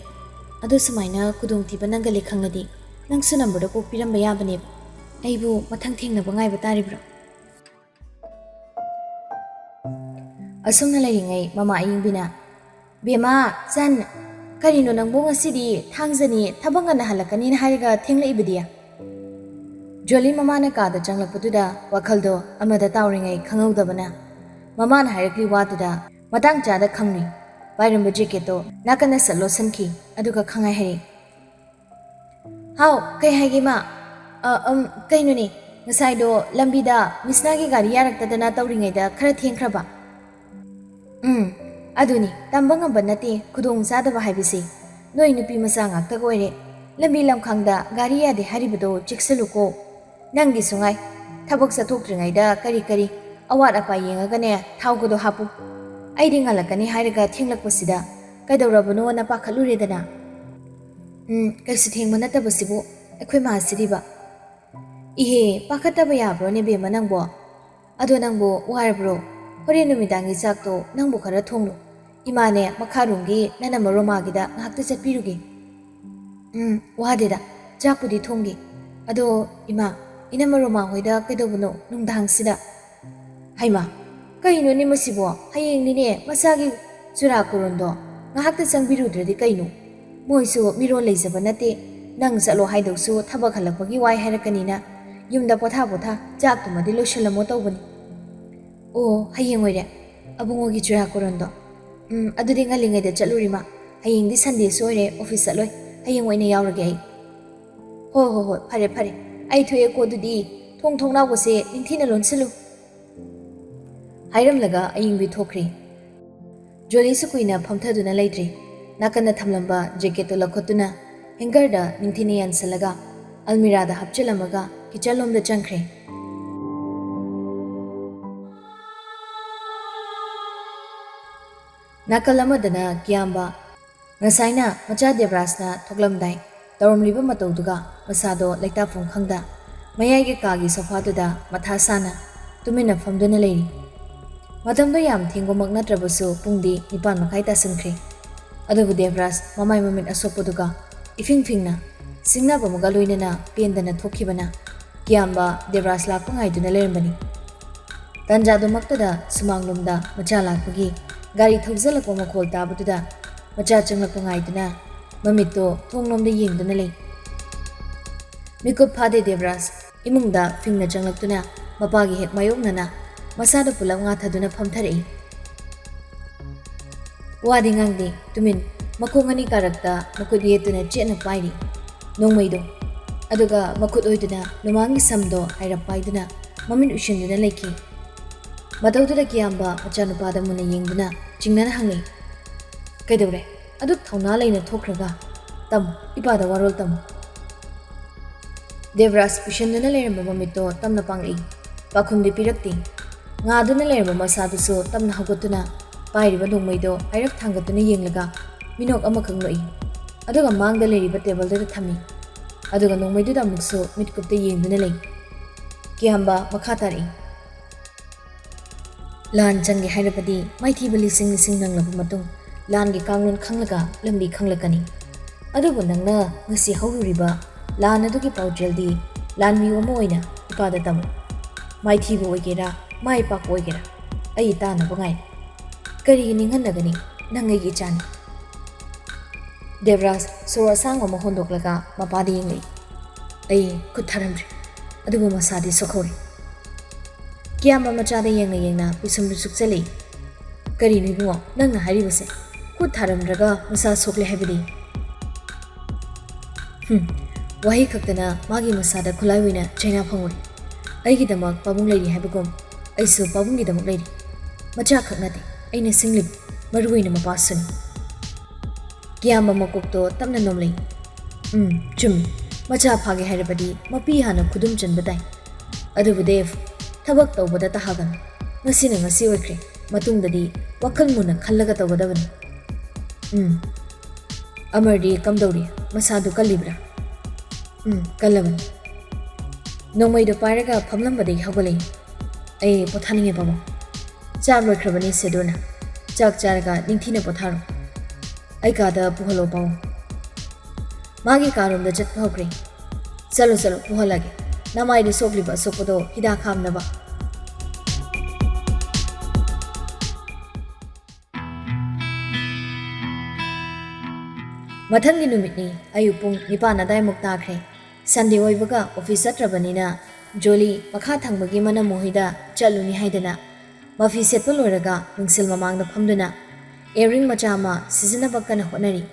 ꯑꯗꯣ ꯁꯨꯃꯥꯏꯅ ꯈꯨꯗꯣꯡꯊꯤꯕ ꯅꯪꯒꯜꯂꯦ ꯈꯪꯂꯗꯤ ꯅꯪꯁꯨ ꯅꯝꯕꯔꯗꯣ ꯀꯣꯛ ꯄꯤꯔꯝꯕ ꯌꯥꯕꯅꯦꯕ꯫ ꯑꯩꯕꯨ ꯃꯊꯪ ꯊꯦꯡꯅꯕ ꯉꯥꯏꯕ ꯇꯥꯔꯤꯕ꯭ꯔꯣ?" ꯑꯁꯨꯝꯅ ꯂꯩꯔꯤꯉꯩ ꯃꯃꯥ ꯑꯌꯤꯡꯕꯤꯅ, "ꯕꯦꯝꯃ, ꯆꯟ, ꯀꯔꯤꯅꯣ ꯅꯪꯕꯨ ꯉꯁꯤꯗꯤ ꯊꯥꯡꯖꯅꯤ, ꯊꯕꯛ ꯉꯟꯅ ꯍꯜꯂꯛꯀꯅꯤꯅ ꯍꯥꯏꯔꯒ ꯊꯦꯡꯂꯛꯏꯕꯗꯤ?" ꯖꯣꯂꯤ ꯃꯃꯥꯅ ꯀꯥꯗ ꯆꯪꯂꯛꯄꯗꯨꯗ ꯋꯥꯈꯜꯗꯣ ꯑꯃꯗ ꯇꯥꯎꯔꯤꯉꯩ ꯈꯪꯍꯧꯗꯕꯅ ꯃꯃꯥꯅ ꯍꯥꯏꯔꯛꯂꯤ ꯋꯥꯗꯨꯗ ꯃꯇꯥꯡ ꯆꯥꯗ ꯈꯪꯂꯨꯏ꯫ ꯄꯥꯏꯔꯝꯕ ꯖꯦꯀꯦꯠꯇꯣ ꯅꯥꯀꯟꯗ ꯁꯠ ꯂꯣꯠꯁꯤꯟꯈꯤ, ꯑꯗꯨꯒ ꯈꯪꯍꯥꯏ ꯍꯥꯏꯔꯛꯏ, "ꯍꯥꯎ, ꯀꯩ ꯍꯥꯏꯒꯦ, ꯏꯃꯥ?" "ꯑ, ꯑꯝ, ꯀꯩꯅꯣꯅꯦ, ꯉꯁꯥꯏꯗꯣ ꯂꯝꯕꯤꯗ ꯃꯤꯁꯅꯥꯒꯤ ꯒꯥꯔꯤ ꯌꯥꯔꯛꯇꯗꯅ ꯇꯧꯔꯤꯉꯩꯗ ꯈꯔ ꯊꯦꯡꯈ꯭ꯔꯕ?" "ꯎꯝ, ꯑꯗꯨꯅꯤ, ꯇꯝꯕ ꯉꯝꯕ ꯅꯠꯇꯦ ꯈꯨꯗꯣꯡ ꯆꯥꯗꯕ ꯍꯥꯏꯕꯁꯤ꯫ ꯅꯣꯏ ꯅꯨꯄꯤ ꯃꯆꯥ ꯉꯥꯛꯇꯒ ꯑꯣꯏꯔꯦ꯫ ꯂꯝꯕꯤ ꯂꯝꯈꯥꯡꯗ ꯒꯥꯔꯤ ꯌꯥꯗꯦ ꯍꯥꯏꯔꯤꯕꯗꯣ ꯆꯦꯛꯁꯤꯜꯂꯨꯀꯣ꯫ ꯅꯪꯒꯤꯁꯨ ꯉꯥꯏ, ꯊꯕꯛ ꯆꯠꯊꯣꯛꯇ꯭ꯔꯤꯉꯩꯗ ꯀꯔꯤ ꯀꯔꯤ ꯑꯋꯥꯠ ꯑꯄꯥ ꯌꯦꯡꯉꯒꯅꯦ ꯊꯥꯎꯒꯗꯣ ꯍꯥꯞꯄꯨ꯫ ꯑꯩꯗꯤ ꯉꯜꯂꯛꯀꯅꯤ ꯍꯥꯏꯔꯒ ꯊꯦꯡꯂꯛꯄꯁꯤꯗ ꯀꯩꯗꯧꯔꯕꯅꯣꯅ ꯄꯥꯈꯠꯂꯨꯔꯦꯗꯅ꯫ ꯎꯝ, ꯀꯩꯁꯨ ꯊꯦꯡꯕ ꯅꯠꯇꯕꯁꯤꯕꯨ ꯑꯩꯈꯣꯏ ꯃꯥꯁꯤꯗꯤꯕ꯫ ꯏꯍꯦ, ꯄꯥꯈꯠꯇꯕ ꯌꯥꯕ꯭ꯔꯣꯅꯦ ꯕꯦꯝꯃ ꯅꯪꯕꯣ? ꯑꯗꯣ ꯅꯪꯕꯨ ꯋꯥꯔꯕ꯭ꯔꯣ? ꯍꯣꯔꯦꯟ ꯅꯨꯃꯤꯗꯥꯡꯒꯤ ꯆꯥꯛꯇꯣ ꯅꯪꯕꯨ ꯈꯔ ꯊꯣꯡꯂꯨ꯫ ꯏꯃꯥꯅꯦ ꯃꯈꯥꯔꯣꯝꯒꯤ ꯅꯅꯝꯃ ꯔꯣꯃꯥꯒꯤꯗ ꯉꯥꯏꯍꯥꯛꯇ ꯆꯠꯄꯤꯔꯨꯒꯦ꯫" "ꯎꯝ, ꯋꯥꯗꯦꯗ, ꯆꯥꯛꯄꯨꯗꯤ ꯊꯣꯡꯒꯦ꯫ ꯑꯗꯣ ꯏꯃꯥ, ꯏꯅꯝꯃ ꯔꯣꯃꯥ ꯍꯣꯏꯗ ꯀꯩꯗꯧꯕꯅꯣ ꯅꯨꯡꯗꯥꯡꯁꯤꯗ?" "ꯍꯩꯃꯥ, ꯀꯩꯅꯣꯅꯦ ꯃꯁꯤꯕꯣ? ꯍꯌꯦꯡꯅꯤꯅꯦ ꯃꯆꯥꯒꯤ ꯆꯨꯔꯥꯀꯣꯔꯣꯟꯗꯣ, ꯉꯥꯏꯍꯥꯛꯇ ꯆꯪꯕꯤꯔꯨꯗ꯭ꯔꯗꯤ ꯀꯩꯅꯣ? ꯃꯣꯏꯁꯨ ꯃꯤꯔꯣꯜ ꯂꯩꯖꯕ ꯅꯠꯇꯦ, ꯅꯪ ꯆꯠꯂꯣ ꯍꯥꯏꯗꯧꯁꯨ ꯊꯕꯛ ꯍꯜꯂꯛꯄꯒꯤ ꯋꯥꯏ ꯍꯥꯏꯔꯛꯀꯅꯤꯅ ꯌꯨꯝꯗ ꯄꯣꯊꯥ ꯄꯣꯊꯥ ꯆꯥꯛꯇꯨꯃꯗꯤ ꯂꯣꯏꯁꯤꯜꯂꯝꯃꯣ ꯇꯧꯕꯅꯤ꯫ ꯑꯣ, ꯍꯌꯦꯡ ꯑꯣꯏꯔꯦ꯫ ꯑꯕꯨꯡꯉꯣꯒꯤ ꯆꯨꯔꯥꯀꯣꯔꯣꯟꯗꯣ꯫ ꯎꯝ, ꯑꯗꯨꯗꯤ ꯉꯜꯂꯤꯉꯩꯗ ꯆꯠꯂꯨꯔꯤꯃ꯫ ꯍꯌꯦꯡꯗꯤ ꯁꯟꯗꯦꯁꯨ ꯑꯣꯏꯔꯦ, ꯑꯣꯐꯤꯁ ꯆꯠꯂꯣꯏ꯫ ꯍꯌꯦꯡ ꯑꯣꯏꯅ ꯌꯥꯎꯔꯒꯦ ꯑꯩ꯫ ꯍꯣꯏ, ꯍꯣꯏ, ꯍꯣꯏ, ꯐꯔꯦ, ꯐꯔꯦ꯫ ꯑꯩ ꯊꯣꯛꯑꯦꯀꯣ ꯑꯗꯨꯗꯤ꯫ ꯊꯣꯡ ꯊꯣꯡꯅꯥꯎꯒꯁꯦ ꯅꯤꯡꯊꯤꯅ ꯂꯣꯟꯁꯤꯜꯂꯨ꯫ ꯍꯥꯏꯔꯝꯂꯒ ꯑꯌꯤꯡꯕꯤ ꯊꯣꯛꯈ꯭ꯔꯦ꯫ ꯖꯣꯂꯤꯁꯨ ꯀꯨꯏꯅ ꯐꯝꯊꯗꯨꯅ ꯂꯩꯇ꯭ꯔꯦ꯫ ꯅꯥꯀꯟꯗ ꯊꯝꯂꯝꯕ ꯖꯦꯀꯦꯠꯇꯨ ꯂꯧꯈꯠꯇꯨꯅ ꯍꯦꯡꯒꯔꯗ ꯅꯤꯡꯊꯤꯅ ꯌꯥꯟꯁꯤꯜꯂꯒ ꯑꯜꯃꯤꯔꯥꯗ ꯍꯥꯞꯆꯤꯜꯂꯝꯃꯒ ꯀꯤꯆꯟꯂꯣꯝꯗ ꯆꯪꯈ꯭ꯔꯦ꯫ ꯅꯥꯀꯜ ꯑꯃꯗꯅ ꯀꯤꯌꯥꯝꯕ꯫ ꯉꯁꯥꯏꯅ ꯃꯆꯥ ꯗꯦꯕ꯭ꯔꯥꯖꯅ ꯊꯣꯛꯂꯝꯗꯥꯏ ꯇꯧꯔꯝꯂꯤꯕ ꯃꯇꯧꯗꯨꯒ ꯃꯁꯥꯗꯣ ꯂꯩꯇꯥꯐꯝ ꯈꯪꯗ ꯃꯌꯥꯏꯒꯤ ꯀꯥꯒꯤ ꯁꯣꯐꯥꯗꯨꯗ ꯃꯊꯥ ꯁꯥꯅ ꯇꯨꯃꯤꯟꯅ ꯐꯝꯗꯨꯅ ꯂꯩꯔꯤ꯫ ꯃꯇꯝꯗꯣ ꯌꯥꯝ ꯊꯦꯡꯕꯃꯛ ꯅꯠꯇ꯭ꯔꯕꯁꯨ ꯄꯨꯡꯗꯤ ꯅꯤꯄꯥꯟ ꯃꯈꯥꯏ ꯇꯥꯁꯤꯟꯈ꯭ꯔꯦ꯫ ꯑꯗꯨꯕꯨ ꯗꯦꯕ꯭ꯔꯥꯖ ꯃꯃꯥꯏ ꯃꯃꯤꯠ ꯑꯁꯣꯛꯄꯗꯨꯒ ꯏꯐꯤꯡ ꯐꯤꯡꯅ ꯁꯤꯡꯅꯕ ꯑꯃꯒ ꯂꯣꯏꯅꯅ ꯄꯦꯟꯗꯅ ꯊꯣꯛꯈꯤꯕꯅ ꯀꯤꯌꯥꯝꯕ ꯗꯦꯕ꯭ꯔꯥꯖ ꯂꯥꯛꯄ ꯉꯥꯏꯗꯨꯅ ꯂꯩꯔꯝꯕꯅꯤ꯫ ꯇꯥꯟꯖꯥꯗꯨꯃꯛꯇꯗ ꯁꯨꯃꯥꯡꯂꯣꯝꯗ ꯃꯆꯥ ꯂꯥꯛꯄꯒꯤ ꯒꯥꯔꯤ ꯊꯧꯖꯤꯜꯂꯛꯄ ꯃꯈꯣꯜ ꯇꯥꯕꯗꯨꯗ ꯃꯆꯥ ꯆꯪꯂꯛꯄ ꯉꯥꯏꯗꯨꯅ ꯃꯃꯤꯠꯇꯣ ꯊꯣꯡꯂꯣꯝꯗ ꯌꯦꯡꯗꯨꯅ ꯂꯩ꯫ ꯃꯤꯀꯨꯞ ꯐꯥꯗꯦ ꯗꯦꯕ꯭ꯔꯥꯖ ꯏꯃꯨꯡꯗ ꯐꯤꯡꯅ ꯆꯪꯂꯛꯇꯨꯅ ꯃꯄꯥꯒꯤ ꯍꯦꯛ ꯃꯥꯌꯣꯛꯅꯅ ꯃꯁꯥꯗ ꯄꯨꯂꯞ ꯉꯥꯊꯗꯨꯅ ꯐꯝꯊꯔꯛꯏ꯫ ꯋꯥꯗꯤ ꯉꯥꯡꯗꯦ, ꯇꯨꯃꯤꯟ ꯃꯈꯣꯡ ꯑꯅꯤ ꯀꯥꯔꯛꯇ ꯃꯈꯨꯠ ꯌꯦꯠꯇꯨꯅ ꯆꯦꯠꯅ ꯄꯥꯏꯔꯤ꯫ ꯅꯣꯡꯃꯩꯗꯣ꯫ ꯑꯗꯨꯒ ꯃꯈꯨꯠ ꯑꯣꯏꯗꯨꯅ ꯂꯨꯃꯥꯡꯒꯤ ꯁꯝꯗꯣ ꯍꯥꯏꯔꯞ ꯄꯥꯏꯗꯨꯅ ꯃꯃꯤꯠ ꯎꯏꯁꯤꯟꯗꯨꯅ ꯂꯩꯈꯤ꯫ ꯃꯇꯧꯗꯨꯗ ꯀꯤꯌꯥꯝꯕ ꯃꯆꯥꯅꯨꯄꯥꯗ ꯃꯨꯟꯅ ꯌꯦꯡꯗꯨꯅ ꯆꯤꯡꯅꯅ ꯍꯪꯉꯤ, "ꯀꯩꯗꯧꯔꯦ? ꯑꯗꯨꯛ ꯊꯧꯅꯥ ꯂꯩꯅ ꯊꯣꯛꯈ꯭ꯔꯒ? ꯇꯝꯃꯨ, ꯏꯄꯥꯗ ꯋꯥꯔꯣꯜ ꯇꯝꯃꯨ꯫" ꯗꯦꯕ꯭ꯔꯥꯖ ꯎꯏꯁꯤꯟꯗꯨꯅ ꯂꯩꯔꯝꯕ ꯃꯃꯤꯠꯇꯣ ꯇꯞꯅ ꯄꯥꯡꯂꯛꯏ꯫ ꯄꯥꯎꯈꯨꯝꯗꯤ ꯄꯤꯔꯛꯇꯦ꯫ ꯉꯥꯗꯨꯅ ꯂꯩꯔꯝꯕ ꯃꯁꯥꯗꯨꯁꯨ ꯇꯞꯅ ꯍꯧꯒꯠꯇꯨꯅ ꯄꯥꯏꯔꯤꯕ ꯅꯣꯡꯃꯩꯗꯣ ꯍꯥꯏꯔꯞ ꯊꯥꯡꯒꯠꯇꯨꯅ ꯌꯦꯡꯂꯒ ꯃꯤꯅꯣꯛ ꯑꯃꯈꯛ ꯅꯣꯛꯏ꯫ ꯑꯗꯨꯒ ꯃꯥꯡꯗ ꯂꯩꯔꯤꯕ ꯇꯦꯕꯜꯗꯨꯗ ꯊꯝꯃꯤ꯫ ꯑꯗꯨꯒ ꯅꯣꯡꯃꯩꯗꯨꯗ ꯑꯃꯨꯛꯁꯨ ꯃꯤꯠꯀꯨꯞꯇ ꯌꯦꯡꯗꯨꯅ ꯂꯩ꯫ ꯀꯤꯌꯥꯝꯕ ꯃꯈꯥ ꯇꯥꯔꯛꯏ꯫ ꯂꯥꯟ ꯆꯪꯒꯦ ꯍꯥꯏꯔꯕꯗꯤ ꯃꯥꯏꯊꯤꯕ ꯂꯤꯁꯤꯡ ꯂꯤꯁꯤꯡ ꯅꯪꯂꯕ ꯃꯇꯨꯡ ꯂꯥꯟꯒꯤ ꯀꯥꯡꯂꯣꯟ ꯈꯪꯂꯒ ꯂꯝꯕꯤ ꯈꯪꯂꯛꯀꯅꯤ꯫ ꯑꯗꯨꯕꯨ ꯅꯪꯅ ꯉꯁꯤ ꯍꯧꯔꯨꯔꯤꯕ ꯂꯥꯟ ꯑꯗꯨꯒꯤ ꯄꯥꯎꯖꯦꯜꯗꯤ ꯂꯥꯟꯃꯤ ꯑꯃ ꯑꯣꯏꯅ ꯏꯄꯥꯗ ꯇꯝꯃꯨ꯫ ꯃꯥꯏꯊꯤꯕ ꯑꯣꯏꯒꯦꯔꯥ, ꯃꯥꯏ ꯄꯥꯛꯄ ꯑꯣꯏꯒꯦꯔꯥ, ꯑꯩ ꯇꯥꯅꯕ ꯉꯥꯏꯔꯤ꯫ ꯀꯔꯤꯒꯤ ꯅꯤꯡꯍꯟꯅꯒꯅꯤ? ꯅꯪ ꯑꯩꯒꯤ ꯏꯆꯥꯅꯤ꯫ ꯗꯦꯕꯔꯥꯖ ꯁꯣꯔ ꯑꯁꯥꯡꯕ ꯑꯃ ꯍꯣꯟꯗꯣꯛꯂꯒ ꯃꯄꯥꯗ ꯌꯦꯡꯂꯛꯏ꯫ ꯑꯩ ꯈꯨꯠ ꯊꯥꯔꯝꯗ꯭ꯔꯦ, ꯑꯗꯨꯕꯨ ꯃꯁꯥꯗꯤ ꯁꯣꯛꯍꯧꯔꯦ꯫ ꯀꯤꯌꯥꯝꯕ ꯃꯆꯥꯗ ꯌꯦꯡꯅ ꯌꯦꯡꯅ ꯄꯤꯁꯨꯝꯗꯨ ꯁꯨꯛꯆꯜꯂꯛꯏ꯫ "ꯀꯔꯤꯅꯣ ꯏꯕꯨꯡꯉꯣ ꯅꯪꯅ ꯍꯥꯏꯔꯤꯕꯁꯦ? ꯈꯨꯠ ꯊꯥꯔꯝꯗ꯭ꯔꯒ ꯃꯁꯥ ꯁꯣꯛꯂꯦ ꯍꯥꯏꯕꯗꯤ?" ꯍꯨꯝ, ꯋꯥꯍꯩ ꯈꯛꯇꯅ ꯃꯥꯒꯤ ꯃꯁꯥꯗ ꯈꯨꯠꯂꯥꯏ ꯑꯣꯏꯅ ꯆꯩꯅꯥ ꯐꯪꯉꯨꯔꯦ꯫ ꯑꯩꯒꯤꯗꯃꯛ ꯄꯥꯕꯨꯡ ꯂꯩꯔꯤ ꯍꯥꯏꯕꯒꯨꯝ ꯑꯩꯁꯨ ꯄꯥꯕꯨꯡꯒꯤꯗꯃꯛ ꯂꯩꯔꯤ꯫ ꯃꯆꯥ ꯈꯛ ꯅꯠꯇꯦ ꯑꯩꯅ ꯁꯤꯡꯂꯤꯕ, ꯃꯔꯨ ꯑꯣꯏꯅ ꯃꯄꯥꯁꯨꯅꯤ꯫ ꯀꯤꯌꯥꯝꯕ ꯃꯀꯣꯛꯇꯣ ꯇꯞꯅ ꯅꯣꯝꯂꯛꯏ꯫ "ꯎꯝ, ꯆꯨꯝꯃꯤ꯫ ꯃꯆꯥ ꯐꯥꯒꯦ ꯍꯥꯏꯔꯕꯗꯤ ꯃꯄꯤ ꯍꯥꯟꯅ ꯈꯨꯗꯨꯝ ꯆꯟꯕ ꯇꯥꯏ꯫ ꯑꯗꯨꯕꯨ ꯗꯦꯕ, ꯊꯕꯛ ꯇꯧꯕꯗ ꯇꯍꯥꯒꯅꯨ꯫ ꯉꯁꯤꯅ ꯉꯁꯤ ꯑꯣꯏꯈ꯭ꯔꯦ꯫ ꯃꯇꯨꯡꯗꯗꯤ ꯋꯥꯈꯜ ꯃꯨꯟꯅ ꯈꯜꯂꯒ ꯇꯧꯒꯗꯕꯅꯤ꯫" "ꯎꯝ꯫ ꯑꯃꯔꯗꯤ ꯀꯝꯗꯧꯔꯤ? ꯃꯁꯥꯗꯨ ꯀꯜꯂꯤꯕ꯭ꯔꯥ?" "ꯎꯝ, ꯀꯜꯂꯕꯅꯤ꯫ ꯅꯣꯡꯃꯩꯗꯣ ꯄꯥꯏꯔꯒ ꯐꯝꯂꯝꯕꯗꯒꯤ ꯍꯧꯒꯠꯂꯛꯏ꯫ ꯑꯩ ꯄꯣꯊꯥꯅꯤꯡꯉꯦ ꯄꯥꯕꯨꯡ꯫ ꯆꯥꯛ ꯂꯣꯏꯈ꯭ꯔꯕꯅꯤ ꯁꯦꯗꯨꯅ꯫ ꯆꯥꯛ ꯆꯥꯔꯒ ꯅꯤꯡꯊꯤꯅ ꯄꯣꯊꯥꯔꯣ꯫ ꯑꯩ ꯀꯥꯗ ꯄꯨꯍꯜꯂꯣ ꯄꯥꯕꯨꯡ꯫" ꯃꯥꯒꯤ ꯀꯥꯔꯣꯝꯗ ꯆꯠꯄ ꯍꯧꯈ꯭ꯔꯦ꯫ "ꯆꯠꯂꯣ, ꯆꯠꯂꯣ, ꯄꯨꯍꯜꯂꯒꯦ꯫ ꯅꯃꯥꯏꯗ ꯁꯣꯛꯂꯤꯕ ꯑꯁꯣꯛꯄꯗꯣ ꯍꯤꯗꯥꯛ ꯍꯥꯞꯅꯕ꯫" ꯃꯊꯪꯒꯤ ꯅꯨꯃꯤꯠꯅꯤ꯫ ꯑꯌꯨꯛ ꯄꯨꯡ ꯅꯤꯄꯥꯟ ꯑꯗꯥꯏꯃꯨꯛ ꯇꯥꯈ꯭ꯔꯦ꯫ ꯁꯟꯗꯦ ꯑꯣꯏꯕꯒ ꯑꯣꯐꯤꯁ ꯆꯠꯇ꯭ꯔꯕꯅꯤꯅ ꯖꯣꯂꯤ ꯃꯈꯥ ꯊꯪꯕꯒꯤ ꯃꯅꯝ ꯃꯣꯍꯤꯗ ꯆꯠꯂꯨꯅꯤ ꯍꯥꯏꯗꯅ ꯃꯐꯤ ꯁꯦꯠꯄ ꯂꯣꯏꯔꯒ ꯃꯤꯡꯁꯦꯜ ꯃꯃꯥꯡꯗ ꯐꯝꯗꯨꯅ ꯏꯌꯥꯔꯤꯡ ꯃꯆꯥ ꯑꯃ ꯁꯤꯖꯤꯟꯅꯕ ꯀꯟꯅ ꯍꯣꯠꯅꯔꯤ꯫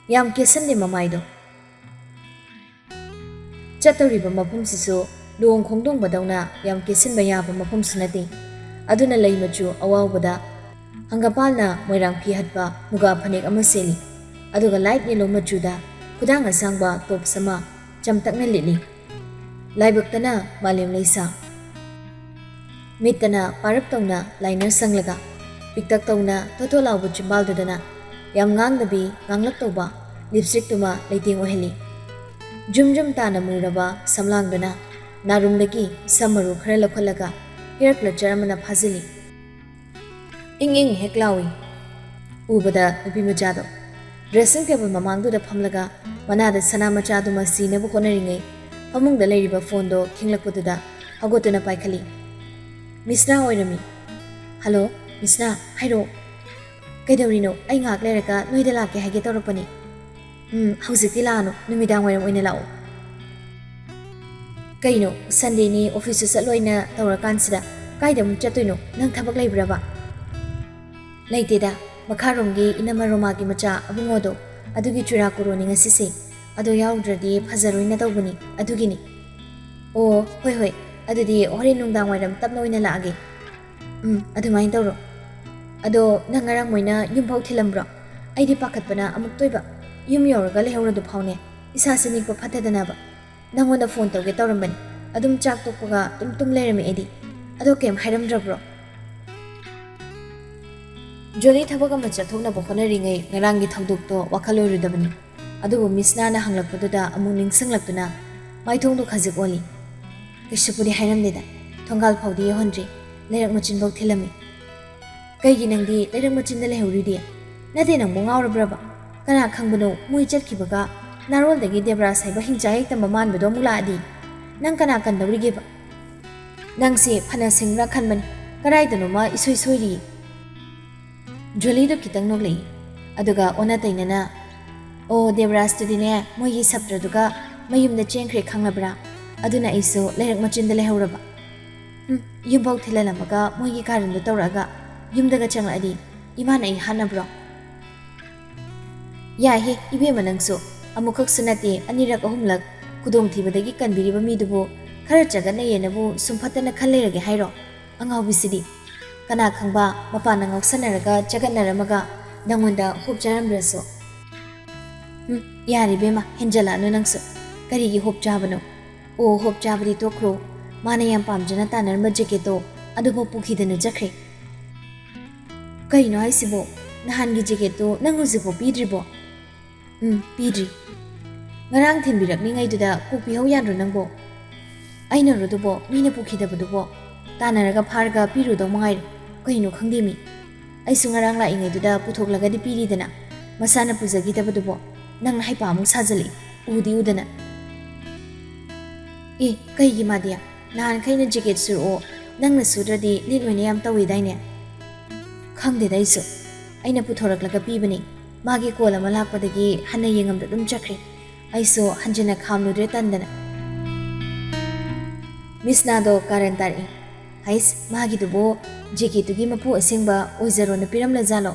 ꯌꯥꯝ ꯀꯦꯁꯟꯗꯦ ꯃꯃꯥꯏꯗꯣ꯫ ꯆꯠꯇꯧꯔꯤꯕ ꯃꯐꯝꯁꯤꯁꯨ ꯂꯨꯍꯣꯡ ꯈꯣꯡꯗꯣꯡꯕꯗꯧꯅ ꯌꯥꯝ ꯀꯦꯁꯤꯟꯕ ꯌꯥꯕ ꯃꯐꯝꯁꯨ ꯅꯠꯇꯦ꯫ ꯑꯗꯨꯅ ꯂꯩ ꯃꯆꯨ ꯑꯋꯥꯎꯕꯗ ꯍꯪꯒꯄꯥꯜꯅ ꯃꯣꯏꯔꯥꯡ ꯐꯤ ꯍꯠꯄ ꯃꯨꯒꯥ ꯐꯅꯦꯛ ꯑꯃ ꯁꯦꯠꯂꯤ꯫ ꯑꯗꯨꯒ ꯂꯥꯏꯠ ꯌꯦꯂꯣ ꯃꯆꯨꯗ ꯈꯨꯗꯥꯡ ꯑꯁꯥꯡꯕ ꯇꯣꯞꯁ ꯑꯃ ꯆꯝꯇꯛꯅ ꯂꯤꯠꯂꯤ꯫ ꯂꯥꯏꯕꯛꯇꯅ ꯃꯥꯂꯦꯝ ꯂꯩꯁꯥ꯫ ꯃꯤꯠꯇꯅ ꯄꯥꯔꯞ ꯇꯧꯅ ꯂꯥꯏꯅꯔ ꯁꯪꯂꯒ, ꯄꯤꯛꯇꯛ ꯇꯧꯅ ꯊꯣꯠ ꯊꯣꯠ ꯂꯥꯎꯕ ꯆꯤꯝꯕꯥꯜꯗꯨꯗꯅ ꯌꯥꯝ ꯉꯥꯡꯗꯕꯤ ꯉꯥꯡꯂꯞ ꯇꯧꯕ ꯂꯤꯞꯁꯇꯤꯛꯇꯨꯃ ꯂꯩꯇꯦꯡ ꯑꯣꯏꯍꯜꯂꯤ꯫ ꯖꯨꯝ ꯖꯨꯝ ꯇꯥꯅ ꯃꯨꯔꯕ ꯁꯝꯂꯥꯡꯗꯨꯅ ꯅꯥꯔꯨꯝꯗꯒꯤ ꯁꯝ ꯃꯔꯨ ꯈꯔ ꯂꯧꯈꯠꯂꯒ ꯍꯤꯌꯔ ꯀ꯭ꯂꯆꯔ ꯑꯃꯅ ꯐꯥꯖꯤꯜꯂꯤ꯫ ꯏꯪ ꯏꯪ ꯍꯦꯛ ꯂꯥꯎꯏ꯫ ꯎꯕꯗ ꯅꯨꯄꯤ ꯃꯆꯥꯗꯣ ꯗ꯭ꯔꯦꯁꯤꯡ ꯇꯦꯕꯜ ꯃꯃꯥꯡꯗꯨꯗ ꯐꯝꯂꯒ ꯃꯅꯥꯗ ꯁꯅꯥ ꯃꯆꯥꯗꯨꯃ ꯁꯤꯅꯕ ꯍꯣꯠꯅꯔꯤꯉꯩ ꯐꯃꯨꯡꯗ ꯂꯩꯔꯤꯕ ꯐꯣꯟꯗꯣ ꯈꯤꯡꯂꯛꯄꯗꯨꯗ ꯍꯧꯒꯠꯇꯨꯅ ꯄꯥꯏꯈꯠꯂꯤ꯫ ꯃꯤꯁꯅꯥ ꯑꯣꯏꯔꯝꯃꯤ꯫ "ꯍꯜꯂꯣ, ꯃꯤꯁꯅꯥ, ꯍꯥꯏꯔꯛꯑꯣ꯫" ꯀꯩꯗꯧꯔꯤꯅꯣ? ꯑꯩ ꯉꯥꯏꯍꯥꯛ ꯂꯩꯔꯒ ꯅꯣꯏꯗ ꯂꯥꯛꯀꯦ ꯍꯥꯏꯒꯦ ꯇꯧꯔꯛꯄꯅꯤ꯫ ꯎꯝ, ꯍꯧꯖꯤꯛꯇꯤ ꯂꯥꯛꯑꯅꯨ, ꯅꯨꯃꯤꯗꯥꯡ ꯋꯥꯏꯔꯝ ꯑꯣꯏꯅ ꯂꯥꯛꯑꯣ꯫ ꯀꯩꯅꯣ, ꯁꯟꯗꯦꯅꯤ, ꯑꯣꯐꯤꯁꯁꯨ ꯆꯠꯂꯣꯏꯅ ꯇꯧꯔꯀꯥꯟꯁꯤꯗ ꯀꯥꯏꯗ ꯑꯃꯨꯛ ꯆꯠꯇꯣꯏꯅꯣ? ꯅꯪ ꯊꯕꯛ ꯂꯩꯕ꯭ꯔꯕ? ꯂꯩꯇꯦꯗ, ꯃꯈꯥꯔꯣꯝꯒꯤ ꯏꯅꯝꯃ ꯔꯣꯃꯥꯒꯤ ꯃꯆꯥ ꯑꯕꯨꯡꯉꯣꯗꯣ, ꯑꯗꯨꯒꯤ ꯆꯨꯔꯥꯀꯣꯔꯣꯟꯅꯤ ꯉꯁꯤꯁꯦ꯫ ꯑꯗꯣ ꯌꯥꯎꯗ꯭ꯔꯗꯤ ꯐꯖꯔꯣꯏꯅ ꯇꯧꯕꯅꯤ, ꯑꯗꯨꯒꯤꯅꯤ꯫ ꯑꯣ, ꯍꯣꯏ ꯍꯣꯏ, ꯑꯗꯨꯗꯤ ꯍꯣꯔꯦꯟ ꯅꯨꯡꯗꯥꯡ ꯋꯥꯏꯔꯝ ꯇꯞꯅ ꯑꯣꯏꯅ ꯂꯥꯛꯑꯒꯦ꯫ ꯎꯝ, ꯑꯗꯨꯃꯥꯏꯅ ꯇꯧꯔꯣ꯫ ꯑꯗꯣ ꯅꯪ ꯉꯔꯥꯡ ꯃꯣꯏꯅ ꯌꯨꯝꯐꯥꯎ ꯊꯤꯜꯂꯝꯕ꯭ꯔꯣ? ꯑꯩꯗꯤ ꯄꯥꯈꯠꯄꯅ ꯑꯃꯨꯛꯇꯣꯏꯕ꯫ ꯌꯨꯝ ꯌꯧꯔꯒ ꯂꯩꯍꯧꯔꯗꯨ ꯐꯥꯎꯅꯦ꯫ ꯏꯁꯥꯁꯦ ꯅꯤꯛꯄ ꯐꯠꯇꯗꯅꯕ꯫ ꯅꯪꯉꯣꯟꯗ ꯐꯣꯟ ꯇꯧꯒꯦ ꯇꯧꯔꯝꯕꯅꯤ꯫ ꯑꯗꯨꯝ ꯆꯥꯛ ꯇꯣꯛꯄꯒ ꯑꯗꯨꯝ ꯇꯨꯝ ꯂꯩꯔꯝꯃꯦ ꯑꯩꯗꯤ꯫ ꯑꯗꯣ ꯀꯩꯝ ꯍꯥꯏꯔꯝꯗ꯭ꯔꯕ꯭ꯔꯣ? ꯖꯣꯂꯤ ꯊꯕꯛ ꯑꯃ ꯆꯠꯊꯣꯛꯅꯕ ꯍꯣꯠꯅꯔꯤꯉꯩ ꯉꯔꯥꯡꯒꯤ ꯊꯧꯗꯣꯛꯇꯣ ꯋꯥꯈꯜ ꯑꯣꯏꯔꯨꯗꯕꯅꯤ꯫ ꯑꯗꯨꯕꯨ ꯃꯤꯁ ꯅꯥꯅ ꯍꯪꯂꯛꯄꯗꯨꯗ ꯑꯃꯨꯛ ꯅꯤꯡꯁꯤꯡꯂꯛꯇꯨꯅ ꯃꯥꯏꯊꯣꯡꯗꯣ ꯈꯖꯤꯛ ꯑꯣꯜꯂꯤ꯫ ꯀꯩꯁꯨꯕꯨꯗꯤ ꯍꯥꯏꯔꯝꯗꯦꯗ꯫ ꯊꯣꯡꯒꯥꯜ ꯐꯥꯎꯗꯤ ꯌꯧꯍꯟꯗ꯭ꯔꯤ꯫ ꯂꯩꯔꯛ ꯃꯆꯤꯟꯐꯥꯎ ꯊꯤꯜꯂꯝꯃꯤ꯫ ꯀꯩꯒꯤ ꯅꯪꯗꯤ ꯂꯩꯔꯛ ꯃꯆꯤꯟꯗ ꯂꯩꯍꯧꯔꯤꯗꯤ? ꯅꯠꯇꯦ, ꯅꯪꯕꯨ ꯉꯥꯎꯔꯕ꯭ꯔꯕ? ꯀꯅꯥ ꯈꯪꯕꯅꯣ, ꯃꯣꯏ ꯆꯠꯈꯤꯕꯒ ꯅꯥꯔꯣꯜꯗꯒꯤ ꯗꯦꯕ꯭ꯔꯥꯖ ꯍꯥꯏꯕ ꯍꯤꯡꯆꯥ ꯍꯦꯛ ꯇꯝꯕ ꯃꯥꯟꯕꯗꯣ ꯑꯃꯨꯛ ꯂꯥꯛꯑꯗꯤ? ꯅꯪ ꯀꯅꯥ ꯀꯟꯗꯧꯔꯤꯒꯦꯕ? ꯅꯪꯁꯦ ꯐꯅ ꯁꯤꯡꯕ꯭ꯔꯥ ꯈꯟꯕꯅꯤ, ꯀꯗꯥꯏꯗꯅꯣꯃ ꯏꯁꯣꯏ ꯁꯣꯏꯔꯤ꯫ ꯖꯣꯂꯤꯗꯣ ꯈꯤꯇꯪ ꯅꯣꯛꯂꯛꯏ, ꯑꯗꯨꯒ ꯑꯣꯟꯅ ꯇꯩꯅꯅ, "ꯑꯣ, ꯗꯦꯕꯔꯥꯖꯇꯨꯗꯤꯅꯦ, ꯃꯣꯏꯒꯤ ꯁꯞꯇ꯭ꯔꯗꯨꯒ ꯃꯌꯨꯝꯗ ꯆꯦꯟꯈ꯭ꯔꯦ ꯈꯪꯂꯕ꯭ꯔꯥ? ꯑꯗꯨꯅ ꯑꯩꯁꯨ ꯂꯩꯔꯛ ꯃꯆꯤꯟꯗ ꯂꯩꯍꯧꯔꯕ꯫ ꯎꯝ, ꯌꯨꯝꯐꯥꯎ ꯊꯤꯜꯍꯜꯂꯝꯃꯒ ꯃꯣꯏꯒꯤ ꯀꯥꯔꯟꯗꯣ ꯇꯧꯔꯛꯑꯒ ꯌꯨꯝꯗꯒ ꯆꯪꯂꯛꯑꯗꯤ ꯏꯃꯥꯅ ꯑꯩ ꯍꯥꯠꯅꯕ꯭ꯔꯣ?" ꯌꯥꯏꯍꯦ ꯏꯕꯦꯝꯃ, ꯅꯪꯁꯨ꯫ ꯑꯃꯨꯛꯈꯛꯁꯨ ꯅꯠꯇꯦ, ꯑꯅꯤꯔꯛ ꯑꯍꯨꯝꯂꯛ ꯈꯨꯗꯣꯡꯊꯤꯕꯗꯒꯤ ꯀꯟꯕꯤꯔꯤꯕ ꯃꯤꯗꯨꯕꯨ ꯈꯔ ꯆꯒꯠꯅꯩꯌꯦꯅꯕꯨ ꯁꯨꯝ ꯐꯠꯇꯅ ꯈꯟ ꯂꯩꯔꯒꯦ ꯍꯥꯏꯔꯣ? ꯑꯉꯥꯎꯕꯤꯁꯤꯗꯤ꯫ ꯀꯅꯥ ꯈꯪꯕ, ꯃꯄꯥꯟꯅ ꯉꯥꯎꯁꯟꯅꯔꯒ ꯆꯒꯠꯅꯔꯝꯃꯒ ꯅꯪꯉꯣꯟꯗ ꯍꯣꯞ ꯆꯥꯔꯝꯗ꯭ꯔꯁꯨ꯫ ꯎꯝ, ꯌꯥꯔꯦ ꯏꯕꯦꯝꯃ, ꯍꯦꯟꯖꯜꯂꯛꯑꯅꯨ ꯅꯪꯁꯨ꯫ ꯀꯔꯤꯒꯤ ꯍꯣꯞ ꯆꯥꯕꯅꯣ? ꯑꯣ, ꯍꯣꯞ ꯆꯥꯕꯗꯤ ꯇꯣꯛꯈ꯭ꯔꯣ꯫ ꯃꯥꯅ ꯌꯥꯝ ꯄꯥꯝꯖꯅ ꯇꯥꯟꯅꯔꯝꯕ ꯖꯦꯀꯦꯠꯇꯣ ꯑꯗꯨꯐꯥꯎ ꯄꯨꯈꯤꯗꯅ ꯆꯠꯈ꯭ꯔꯦ꯫ ꯀꯩꯅꯣ ꯍꯥꯏꯁꯤꯕꯣ? ꯅꯍꯥꯟꯒꯤ ꯖꯦꯀꯦꯠꯇꯣ ꯅꯪ ꯍꯧꯖꯤꯛꯐꯥꯎ ꯄꯤꯗ꯭ꯔꯤꯕꯣ? ꯎꯝ, ꯄꯤꯗ꯭ꯔꯤ꯫ ꯉꯔꯥꯡ ꯊꯤꯟꯕꯤꯔꯛꯂꯤꯉꯩꯗꯨꯗ ꯀꯣꯛ ꯄꯤꯍꯧ ꯌꯥꯗ꯭ꯔꯣ ꯅꯪꯕꯣ? ꯑꯩꯅꯔꯣ ꯑꯗꯨꯕꯣ? ꯃꯤꯅ ꯄꯨꯈꯤꯗꯕꯗꯨꯕꯣ? ꯇꯥꯟꯅꯔꯒ ꯐꯥꯔꯒ ꯄꯤꯔꯨꯗꯧ ꯃꯉꯥꯏꯔꯦ꯫ ꯀꯩꯅꯣ ꯈꯪꯗꯦ ꯃꯤ꯫ ꯑꯩꯁꯨ ꯉꯔꯥꯡ ꯂꯥꯛꯏꯉꯩꯗꯨꯗ ꯄꯨꯊꯣꯛꯂꯒꯗꯤ ꯄꯤꯔꯤꯗꯅ꯫ ꯃꯁꯥꯅ ꯄꯨꯖꯈꯤꯗꯕꯗꯨꯕꯣ? ꯅꯪꯅ ꯍꯩꯄꯥ ꯑꯃꯨꯛ ꯁꯥꯖꯜꯂꯛꯏ꯫ ꯎꯗꯤ ꯎꯗꯅ꯫ ꯑꯦ, ꯀꯩꯒꯤ ꯃꯥꯗꯤ? ꯅꯍꯥꯟꯈꯩꯅ ꯖꯦꯀꯦꯠ ꯁꯨꯔꯛꯑꯣ, ꯅꯪꯅ ꯁꯨꯗ꯭ꯔꯗꯤ ꯂꯤꯠꯂꯣꯏꯅ ꯌꯥꯝ ꯇꯧꯏꯗꯥꯏꯅꯦ? ꯈꯪꯗꯦꯗ ꯑꯩꯁꯨ꯫ ꯑꯩꯅ ꯄꯨꯊꯣꯔꯛꯂꯒ ꯄꯤꯕꯅꯤ꯫ ꯃꯥꯒꯤ ꯀꯣꯜ ꯑꯃ ꯂꯥꯛꯄꯗꯒꯤ ꯍꯟꯅ ꯌꯦꯡꯉꯝꯗ ꯑꯗꯨꯝ ꯆꯠꯈ꯭ꯔꯦ꯫ ꯑꯩꯁꯨ ꯍꯟꯖꯤꯟꯅ ꯈꯥꯝꯂꯨꯗ꯭ꯔꯦ ꯇꯟꯗꯅ꯫ ꯃꯤꯁ ꯅꯥꯗꯣ ꯀꯥꯔꯟ ꯇꯥꯔꯛꯏ꯫ ꯍꯩꯁ, ꯃꯥꯒꯤꯗꯨꯕꯨ ꯖꯦꯀꯦꯠꯇꯨꯒꯤ ꯃꯄꯨ ꯑꯁꯦꯡꯕ ꯑꯣꯏꯖꯔꯣꯅ ꯄꯤꯔꯝꯂꯖꯥꯠꯂꯣ?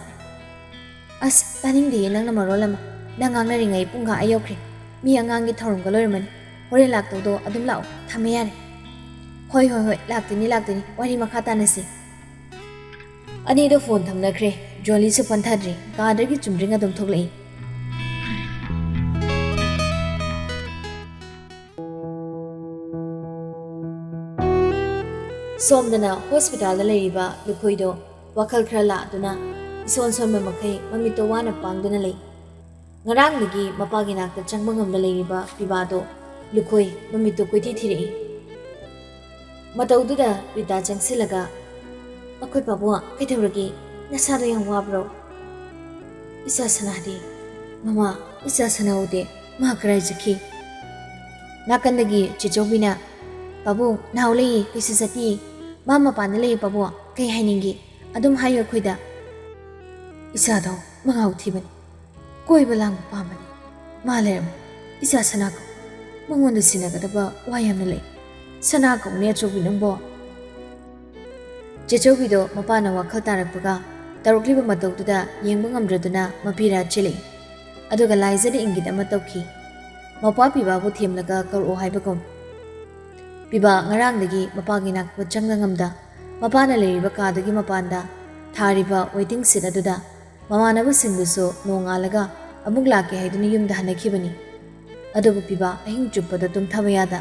ꯑꯁ, ꯇꯥꯅꯤꯡꯗꯦꯌꯦ ꯅꯪꯅ ꯃꯔꯣꯜ ꯑꯃ꯫ ꯅꯪ ꯉꯥꯡꯅꯔꯤꯉꯩ ꯄꯨꯡ ꯈꯥ ꯑꯥ ꯌꯧꯈ꯭ꯔꯦ꯫ ꯃꯤ ꯑꯉꯥꯡꯒꯤ ꯊꯧꯔꯝꯒ ꯂꯣꯏꯔꯝꯃꯅꯤ꯫ ꯍꯣꯔꯦꯟ ꯂꯥꯛꯇꯧꯗꯣ ꯑꯗꯨꯝ ꯂꯥꯛꯑꯣ꯫ ꯊꯝꯃꯦ ꯌꯥꯔꯦ꯫ ꯍꯣꯏ, ꯍꯣꯏ, ꯍꯣꯏ, ꯂꯥꯛꯇꯣꯏꯅꯤ, ꯂꯥꯛꯇꯣꯏꯅꯤ꯫ ꯋꯥꯔꯤ ꯃꯈꯥ ꯇꯥꯅꯁꯤ꯫ ꯑꯅꯤꯗꯣ ꯐꯣꯟ ꯊꯝꯅꯈ꯭ꯔꯦ꯫ ꯖꯣꯂꯤꯁꯨ ꯄꯟꯊꯗ꯭ꯔꯤ꯫ ꯀꯥꯗꯒꯤ ꯆꯨꯝꯗ꯭ꯔꯤꯡ ꯑꯗꯨꯝ ꯊꯣꯛꯂꯛꯏ꯫ ꯁꯣꯝꯗꯅ ꯍꯣꯁꯄꯤꯇꯥꯜꯗ ꯂꯩꯔꯤꯕ ꯂꯨꯈꯣꯏꯗꯣ ꯋꯥꯈꯜ ꯈꯔ ꯂꯥꯛꯇꯨꯅ ꯏꯁꯣꯟ ꯁꯣꯟꯕ ꯃꯈꯩ ꯃꯃꯤꯠꯇꯣ ꯋꯥꯅ ꯄꯥꯡꯗꯨꯅ ꯂꯩ꯫ ꯉꯔꯥꯡꯗꯒꯤ ꯃꯄꯥꯒꯤ ꯅꯥꯛꯇ ꯆꯪꯕ ꯉꯝꯗ ꯂꯩꯔꯤꯕ ꯄꯤꯕꯥꯗꯣ ꯂꯨꯈꯣꯏ ꯃꯃꯤꯠꯇꯣ ꯀꯣꯏꯊꯤ ꯊꯤꯔꯛꯏ꯫ ꯃꯇꯧꯗꯨꯗ ꯔꯤꯇꯥ ꯆꯪꯁꯤꯜꯂꯒ, "ꯑꯩꯈꯣꯏ ꯄꯥꯕꯨꯡ, ꯀꯩꯗꯧꯔꯒꯦ? ꯅꯁꯥꯗꯣ ꯌꯥꯝ ꯋꯥꯕ꯭ꯔꯣ?" "ꯏꯆꯥ ꯁꯅꯥꯗꯤ?" "ꯃꯃꯥ, ꯏꯆꯥ ꯁꯅꯥ ꯎꯗꯦ꯫ ꯃꯥ ꯀꯔꯥꯏ ꯆꯠꯈꯤ?" ꯅꯥꯀꯟꯗꯒꯤ ꯆꯦꯆꯧꯕꯤꯅ, "ꯄꯥꯕꯨꯡ, ꯅꯥꯎ ꯂꯩꯌꯦ, ꯀꯩꯁꯨ ꯆꯠꯇꯤꯌꯦ꯫ ꯃꯥ ꯃꯄꯥꯟꯗ ꯂꯩꯌꯦ ꯄꯥꯕꯨꯡ, ꯀꯩ ꯍꯥꯏꯅꯤꯡꯒꯦ? ꯑꯗꯨꯝ ꯍꯥꯏꯌꯨ ꯑꯩꯈꯣꯏꯗ꯫" "ꯏꯆꯥꯗꯣ ꯃꯉꯥꯎ ꯊꯤꯕꯅꯤ꯫ ꯀꯣꯏꯕ ꯂꯥꯡꯕ ꯄꯥꯝꯕꯅꯤ꯫ ꯃꯥ ꯂꯩꯔꯝꯃꯣ꯫ ꯏꯆꯥ ꯁꯅꯥ ꯀꯧ꯫ ꯃꯉꯣꯟꯗ ꯁꯤꯟꯅꯒꯗꯕ ꯋꯥ ꯌꯥꯝꯅ ꯂꯩ꯫ ꯁꯅꯥ ꯀꯧꯅꯦ ꯑꯆꯧꯕꯤ ꯅꯪꯕꯣ꯫" ꯆꯦꯆꯧꯕꯤꯗꯣ ꯃꯄꯥꯅ ꯋꯥꯈꯜ ꯇꯥꯔꯛꯄꯒ ꯇꯧꯔꯛꯂꯤꯕ ꯃꯇꯧꯗꯨꯗ ꯌꯦꯡꯕ ꯉꯝꯗ꯭ꯔꯗꯨꯅ ꯃꯄꯤꯔꯥ ꯆꯦꯜꯂꯛꯏ꯫ ꯑꯗꯨꯒ ꯂꯥꯏꯖꯗ ꯏꯪꯒꯤꯠ ꯑꯃ ꯇꯧꯈꯤ꯫ ꯃꯄꯥ ꯄꯤꯕꯥꯕꯨ ꯊꯦꯝꯂꯒ ꯀꯧꯔꯛꯑꯣ ꯍꯥꯏꯕꯒꯨꯝ꯫ ꯄꯤꯕꯥ ꯉꯔꯥꯡꯗꯒꯤ ꯃꯄꯥꯒꯤ ꯅꯥꯛꯇ ꯆꯪꯕ ꯉꯝꯗ, ꯃꯄꯥꯅ ꯂꯩꯔꯤꯕ ꯀꯥꯗꯨꯒꯤ ꯃꯄꯥꯟꯗ ꯊꯥꯔꯤꯕ ꯋꯦꯇꯤꯡ ꯁꯤꯠ ꯑꯗꯨꯗ ꯃꯃꯥꯟꯅꯕꯁꯤꯡꯗꯨꯁꯨ ꯅꯣꯡꯉꯥꯜꯂꯒ ꯑꯃꯨꯛ ꯂꯥꯛꯀꯦ ꯍꯥꯏꯗꯨꯅ ꯌꯨꯝꯗ ꯍꯟꯅꯈꯤꯕꯅꯤ꯫ ꯑꯗꯨꯕꯨ ꯄꯤꯕꯥ ꯑꯍꯤꯡ ꯆꯨꯞꯄꯗ ꯇꯨꯝꯊꯕ ꯌꯥꯗ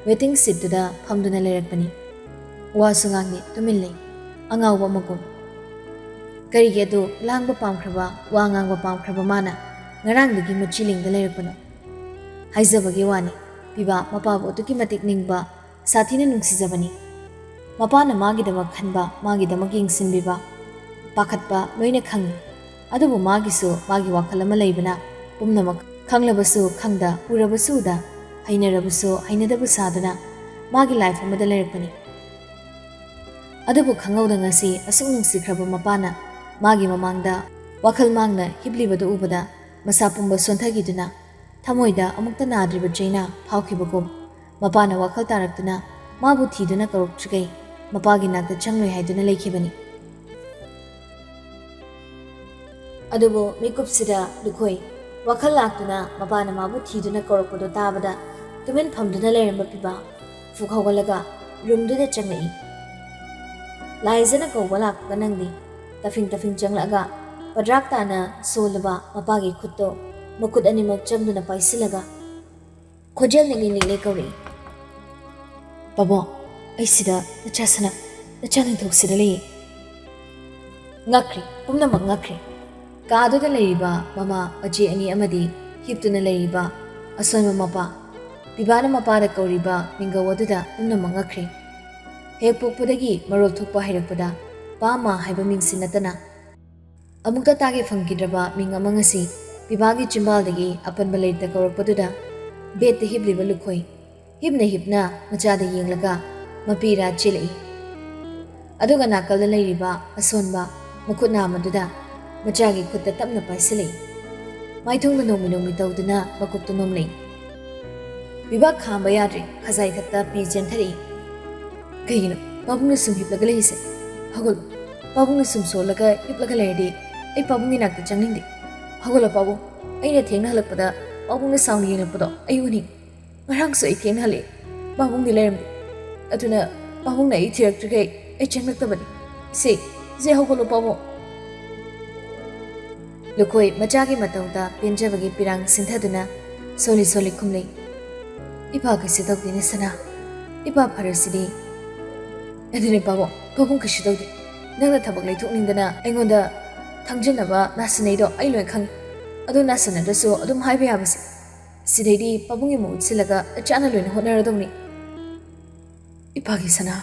ꯋꯦꯇꯤꯡ ꯁꯤꯠꯇꯨꯗ ꯐꯝꯗꯨꯅ ꯂꯩꯔꯛꯄꯅꯤ꯫ ꯋꯥꯁꯨ ꯉꯥꯡꯗꯦ, ꯇꯨꯃꯤꯟ ꯂꯩ, ꯑꯉꯥꯎꯕ ꯑꯃꯒꯨꯝ꯫ ꯀꯔꯤꯒꯤ ꯑꯗꯨ ꯂꯥꯡꯕ ꯄꯥꯝꯈ꯭ꯔꯕ, ꯋꯥ ꯉꯥꯡꯕ ꯄꯥꯝꯈ꯭ꯔꯕ ꯃꯥꯅ ꯉꯔꯥꯡꯗꯒꯤ ꯃꯆꯤ ꯂꯦꯡꯗ ꯂꯩꯔꯛꯄꯅꯣ? ꯍꯥꯏꯖꯕꯒꯤ ꯋꯥꯅꯤ, ꯄꯤꯕꯥ ꯃꯄꯥꯕꯨ ꯑꯗꯨꯛꯀꯤ ꯃꯇꯤꯛ ꯅꯤꯡꯕ, ꯁꯥꯊꯤꯅ ꯅꯨꯡꯁꯤꯖꯕꯅꯤ꯫ ꯃꯄꯥꯅ ꯃꯥꯒꯤꯗꯃꯛ ꯈꯟꯕ, ꯃꯥꯒꯤꯗꯃꯛ ꯌꯦꯡꯁꯤꯟꯕꯤꯕ, ꯄꯥꯈꯠꯄ ꯂꯣꯏꯅ ꯈꯪꯏ꯫ ꯑꯗꯨꯕꯨ ꯃꯥꯒꯤꯁꯨ ꯃꯥꯒꯤ ꯋꯥꯈꯜ ꯑꯃ ꯂꯩꯕꯅ ꯄꯨꯝꯅꯃꯛ ꯈꯪꯂꯕꯁꯨ ꯈꯪꯗ, ꯎꯔꯕꯁꯨ ꯎꯗ, ꯍꯩꯅꯔꯕꯁꯨ ꯍꯩꯅꯗꯕ ꯁꯥꯗꯨꯅ ꯃꯥꯒꯤ ꯂꯥꯏꯐ ꯑꯃꯗ ꯂꯩꯔꯛꯄꯅꯤ꯫ ꯑꯗꯨꯕꯨ ꯈꯪꯍꯧꯗ ꯉꯁꯤ ꯑꯁꯨꯛ ꯅꯨꯡꯁꯤꯈ꯭ꯔꯕ ꯃꯄꯥꯅ ꯃꯥꯒꯤ ꯃꯃꯥꯡꯗ ꯋꯥꯈꯜ ꯃꯥꯡꯅ ꯍꯤꯞꯂꯤꯕꯗꯨ ꯎꯕꯗ ꯃꯁꯥ ꯄꯨꯝꯕ ꯁꯣꯟꯊꯈꯤꯗꯨꯅ ꯊꯃꯣꯏꯗ ꯑꯃꯨꯛꯇ ꯅꯥꯗ꯭ꯔꯤꯕ ꯆꯩꯅꯥ ꯐꯥꯎꯈꯤꯕꯒꯨꯝ ꯃꯄꯥꯅ ꯋꯥꯈꯜ ꯇꯥꯔꯛꯇꯨꯅ ꯃꯥꯕꯨ ꯊꯤꯗꯨꯅ ꯀꯧꯔꯛꯇ꯭ꯔꯤꯈꯩ ꯃꯄꯥꯒꯤ ꯅꯥꯛꯇ ꯆꯪꯂꯣꯏ ꯍꯥꯏꯗꯨꯅ ꯂꯩꯈꯤꯕꯅꯤ꯫ ꯑꯗꯨꯕꯨ ꯃꯤꯀꯨꯞꯁꯤꯗ ꯂꯨꯈꯣꯏ ꯋꯥꯈꯜ ꯂꯥꯛꯇꯨꯅ ꯃꯄꯥꯅ ꯃꯥꯕꯨ ꯊꯤꯗꯨꯅ ꯀꯧꯔꯛꯄꯗꯨ ꯇꯥꯕꯗ ꯇꯨꯃꯤꯟ ꯐꯝꯗꯨꯅ ꯂꯩꯔꯝꯕ ꯄꯤꯕꯥ ꯐꯨꯛ ꯍꯧꯒꯠꯂꯒ ꯔꯨꯝꯗꯨꯗ ꯆꯪꯂꯛꯏ꯫ ꯂꯥꯏꯖꯅ ꯀꯧꯕ ꯂꯥꯛꯄꯒ ꯅꯪꯗꯤ ꯇꯐꯤꯡ ꯇꯐꯤꯡ ꯆꯪꯂꯛꯑꯒ ꯄꯗ꯭ꯔꯥꯛ ꯇꯥꯅ ꯁꯣꯜꯂꯕ ꯃꯄꯥꯒꯤ ꯈꯨꯠꯇꯣ ꯃꯈꯨꯠ ꯑꯅꯤꯃꯛ ꯆꯪꯗꯨꯅ ꯄꯥꯏꯁꯤꯜꯂꯒ ꯈꯣꯟꯖꯦꯜ ꯅꯤꯛꯂꯤ ꯅꯤꯛꯂꯤ ꯀꯧꯔꯛꯏ꯫ "ꯄꯥꯕꯨꯡ, ꯑꯩ ꯁꯤꯗ ꯅꯆꯥ ꯁꯅꯥ, ꯅꯆꯥ ꯅꯤꯡꯊꯧꯁꯤꯗ ꯂꯩꯌꯦ꯫" ꯉꯛꯈ꯭ꯔꯦ, ꯄꯨꯝꯅꯃꯛ ꯉꯛꯈ꯭ꯔꯦ꯫ ꯀꯥꯗꯨꯗ ꯂꯩꯔꯤꯕ ꯃꯃꯥ ꯃꯆꯦ ꯑꯅꯤ ꯑꯃꯗꯤ ꯍꯤꯞꯇꯨꯅ ꯂꯩꯔꯤꯕ ꯑꯁꯣꯟꯕ ꯃꯄꯥ, ꯄꯤꯕꯥꯅ ꯃꯄꯥꯗ ꯀꯧꯔꯤꯕ ꯃꯤꯡꯒꯧ ꯑꯗꯨꯗ ꯄꯨꯝꯅꯃꯛ ꯉꯛꯈ꯭ꯔꯦ꯫ ꯍꯦꯛ ꯄꯣꯛꯄꯗꯒꯤ ꯃꯔꯣꯜ ꯊꯣꯛꯄ ꯍꯩꯔꯛꯄꯗ ꯄꯥ ꯃꯥ ꯍꯥꯏꯕ ꯃꯤꯡꯁꯤ ꯅꯠꯇꯅ ꯑꯃꯨꯛꯇ ꯇꯥꯒꯦ ꯐꯪꯈꯤꯗ꯭ꯔꯕ ꯃꯤꯡ ꯑꯃ ꯉꯁꯤ ꯄꯤꯕꯥꯒꯤ ꯆꯤꯝꯕꯥꯜꯗꯒꯤ ꯑꯄꯟꯕ ꯂꯩꯇ ꯀꯧꯔꯛꯄꯗꯨꯗ ꯕꯦꯠꯇ ꯍꯤꯞꯂꯤꯕ ꯂꯨꯈꯣꯏ ꯍꯤꯞꯅ ꯍꯤꯞꯅ ꯃꯆꯥꯗ ꯌꯦꯡꯂꯒ ꯃꯄꯤ ꯏꯔꯥ ꯆꯦꯜꯂꯛꯏ꯫ ꯑꯗꯨꯒ ꯅꯥꯀꯜꯗ ꯂꯩꯔꯤꯕ ꯑꯁꯣꯟꯕ ꯃꯈꯨꯠ ꯅꯥꯝꯃꯗꯨꯗ ꯃꯆꯥꯒꯤ ꯈꯨꯠꯇ ꯇꯞꯅ ꯄꯥꯏꯁꯤꯜꯂꯛꯏ꯫ ꯃꯥꯏꯊꯣꯡꯗ ꯅꯣꯡꯃꯤ ꯅꯣꯡꯃꯤ ꯇꯧꯗꯨꯅ ꯃꯀꯣꯛꯇ ꯅꯣꯝꯂꯛꯏ꯫ ꯄꯤꯕꯥ ꯈꯥꯝꯕ ꯌꯥꯗ꯭ꯔꯦ, ꯈꯖꯥꯏ ꯊꯛꯇ ꯄꯤ ꯆꯦꯟꯊꯔꯛꯏ꯫ "ꯀꯩꯒꯤꯅꯣ ꯄꯥꯕꯨꯡꯅ ꯁꯨꯝ ꯍꯤꯞꯂꯒ ꯂꯩꯔꯤꯁꯦ? ꯍꯧꯒꯠꯂꯣ, ꯄꯥꯕꯨꯡꯅ ꯁꯨꯝ ꯁꯣꯜꯂꯒ ꯍꯤꯞꯂꯒ ꯂꯩꯔꯗꯤ ꯑꯩ ꯄꯥꯕꯨꯡꯒꯤ ꯅꯥꯛꯇ ꯆꯪꯅꯤꯡꯗꯦ꯫ ꯍꯧꯒꯠꯂꯣ ꯄꯥꯕꯨꯡ, ꯑꯩꯅ ꯊꯦꯡꯅ ꯍꯜꯂꯛꯄꯗ ꯄꯥꯕꯨꯡꯅ ꯁꯥꯎꯅ ꯌꯦꯡꯂꯛꯄꯗꯣ ꯑꯩ ꯎꯅꯤꯡ꯫ ꯉꯔꯥꯡꯁꯨ ꯑꯩ ꯊꯦꯡꯅ ꯍꯜꯂꯛꯑꯦ, ꯄꯥꯕꯨꯡꯗꯤ ꯂꯩꯔꯝꯗꯦ꯫ ꯑꯗꯨꯅ ꯄꯥꯕꯨꯡꯅ ꯑꯩ ꯊꯤꯔꯛꯇ꯭ꯔꯤꯈꯩ ꯑꯩ ꯆꯪꯂꯛꯇꯕꯅꯤ꯫ ꯁꯦ, ꯁꯦ ꯍꯧꯒꯠꯂꯣ ꯄꯥꯕꯨꯡ꯫" ꯂꯨꯈꯣꯏ ꯃꯆꯥꯒꯤ ꯃꯇꯧꯗ ꯄꯦꯟꯖꯕꯒꯤ ꯄꯤꯔꯥꯡ ꯁꯤꯟꯊꯗꯨꯅ ꯁꯣꯜꯂꯤ ꯁꯣꯜꯂꯤ ꯈꯨꯝꯂꯩ꯫ "ꯏꯄꯥ ꯀꯩꯁꯨ ꯇꯧꯗꯦꯅꯦ ꯁꯅꯥ, ꯏꯄꯥ ꯐꯔꯁꯤꯗꯤ꯫" "ꯑꯗꯨꯅꯦ ꯄꯥꯕꯨꯡ, ꯄꯥꯕꯨꯡ ꯀꯩꯁꯨ ꯇꯧꯗꯦ꯫ ꯅꯪꯅ ꯊꯕꯛ ꯂꯩꯊꯣꯛꯅꯤꯡꯗꯅ ꯑꯩꯉꯣꯟꯗ ꯊꯪꯖꯅꯕ ꯅꯥꯁꯤꯟꯅꯩꯗꯣ ꯑꯩ ꯂꯣꯏ ꯈꯪꯉꯤ꯫ ꯑꯗꯨ ꯅꯥꯁꯤꯟꯅꯗ꯭ꯔꯁꯨ ꯑꯗꯨꯝ ꯍꯥꯏꯕ ꯌꯥꯕꯁꯦ꯫ ꯁꯤꯗꯩꯗꯤ ꯄꯥꯕꯨꯡꯒꯤ ꯃꯍꯨꯠ ꯁꯤꯜꯂꯒ ꯏꯆꯥꯅ ꯂꯣꯏꯅ ꯍꯣꯠꯅꯔꯗꯧꯅꯤ꯫" "ꯏꯄꯥꯒꯤ ꯁꯅꯥ,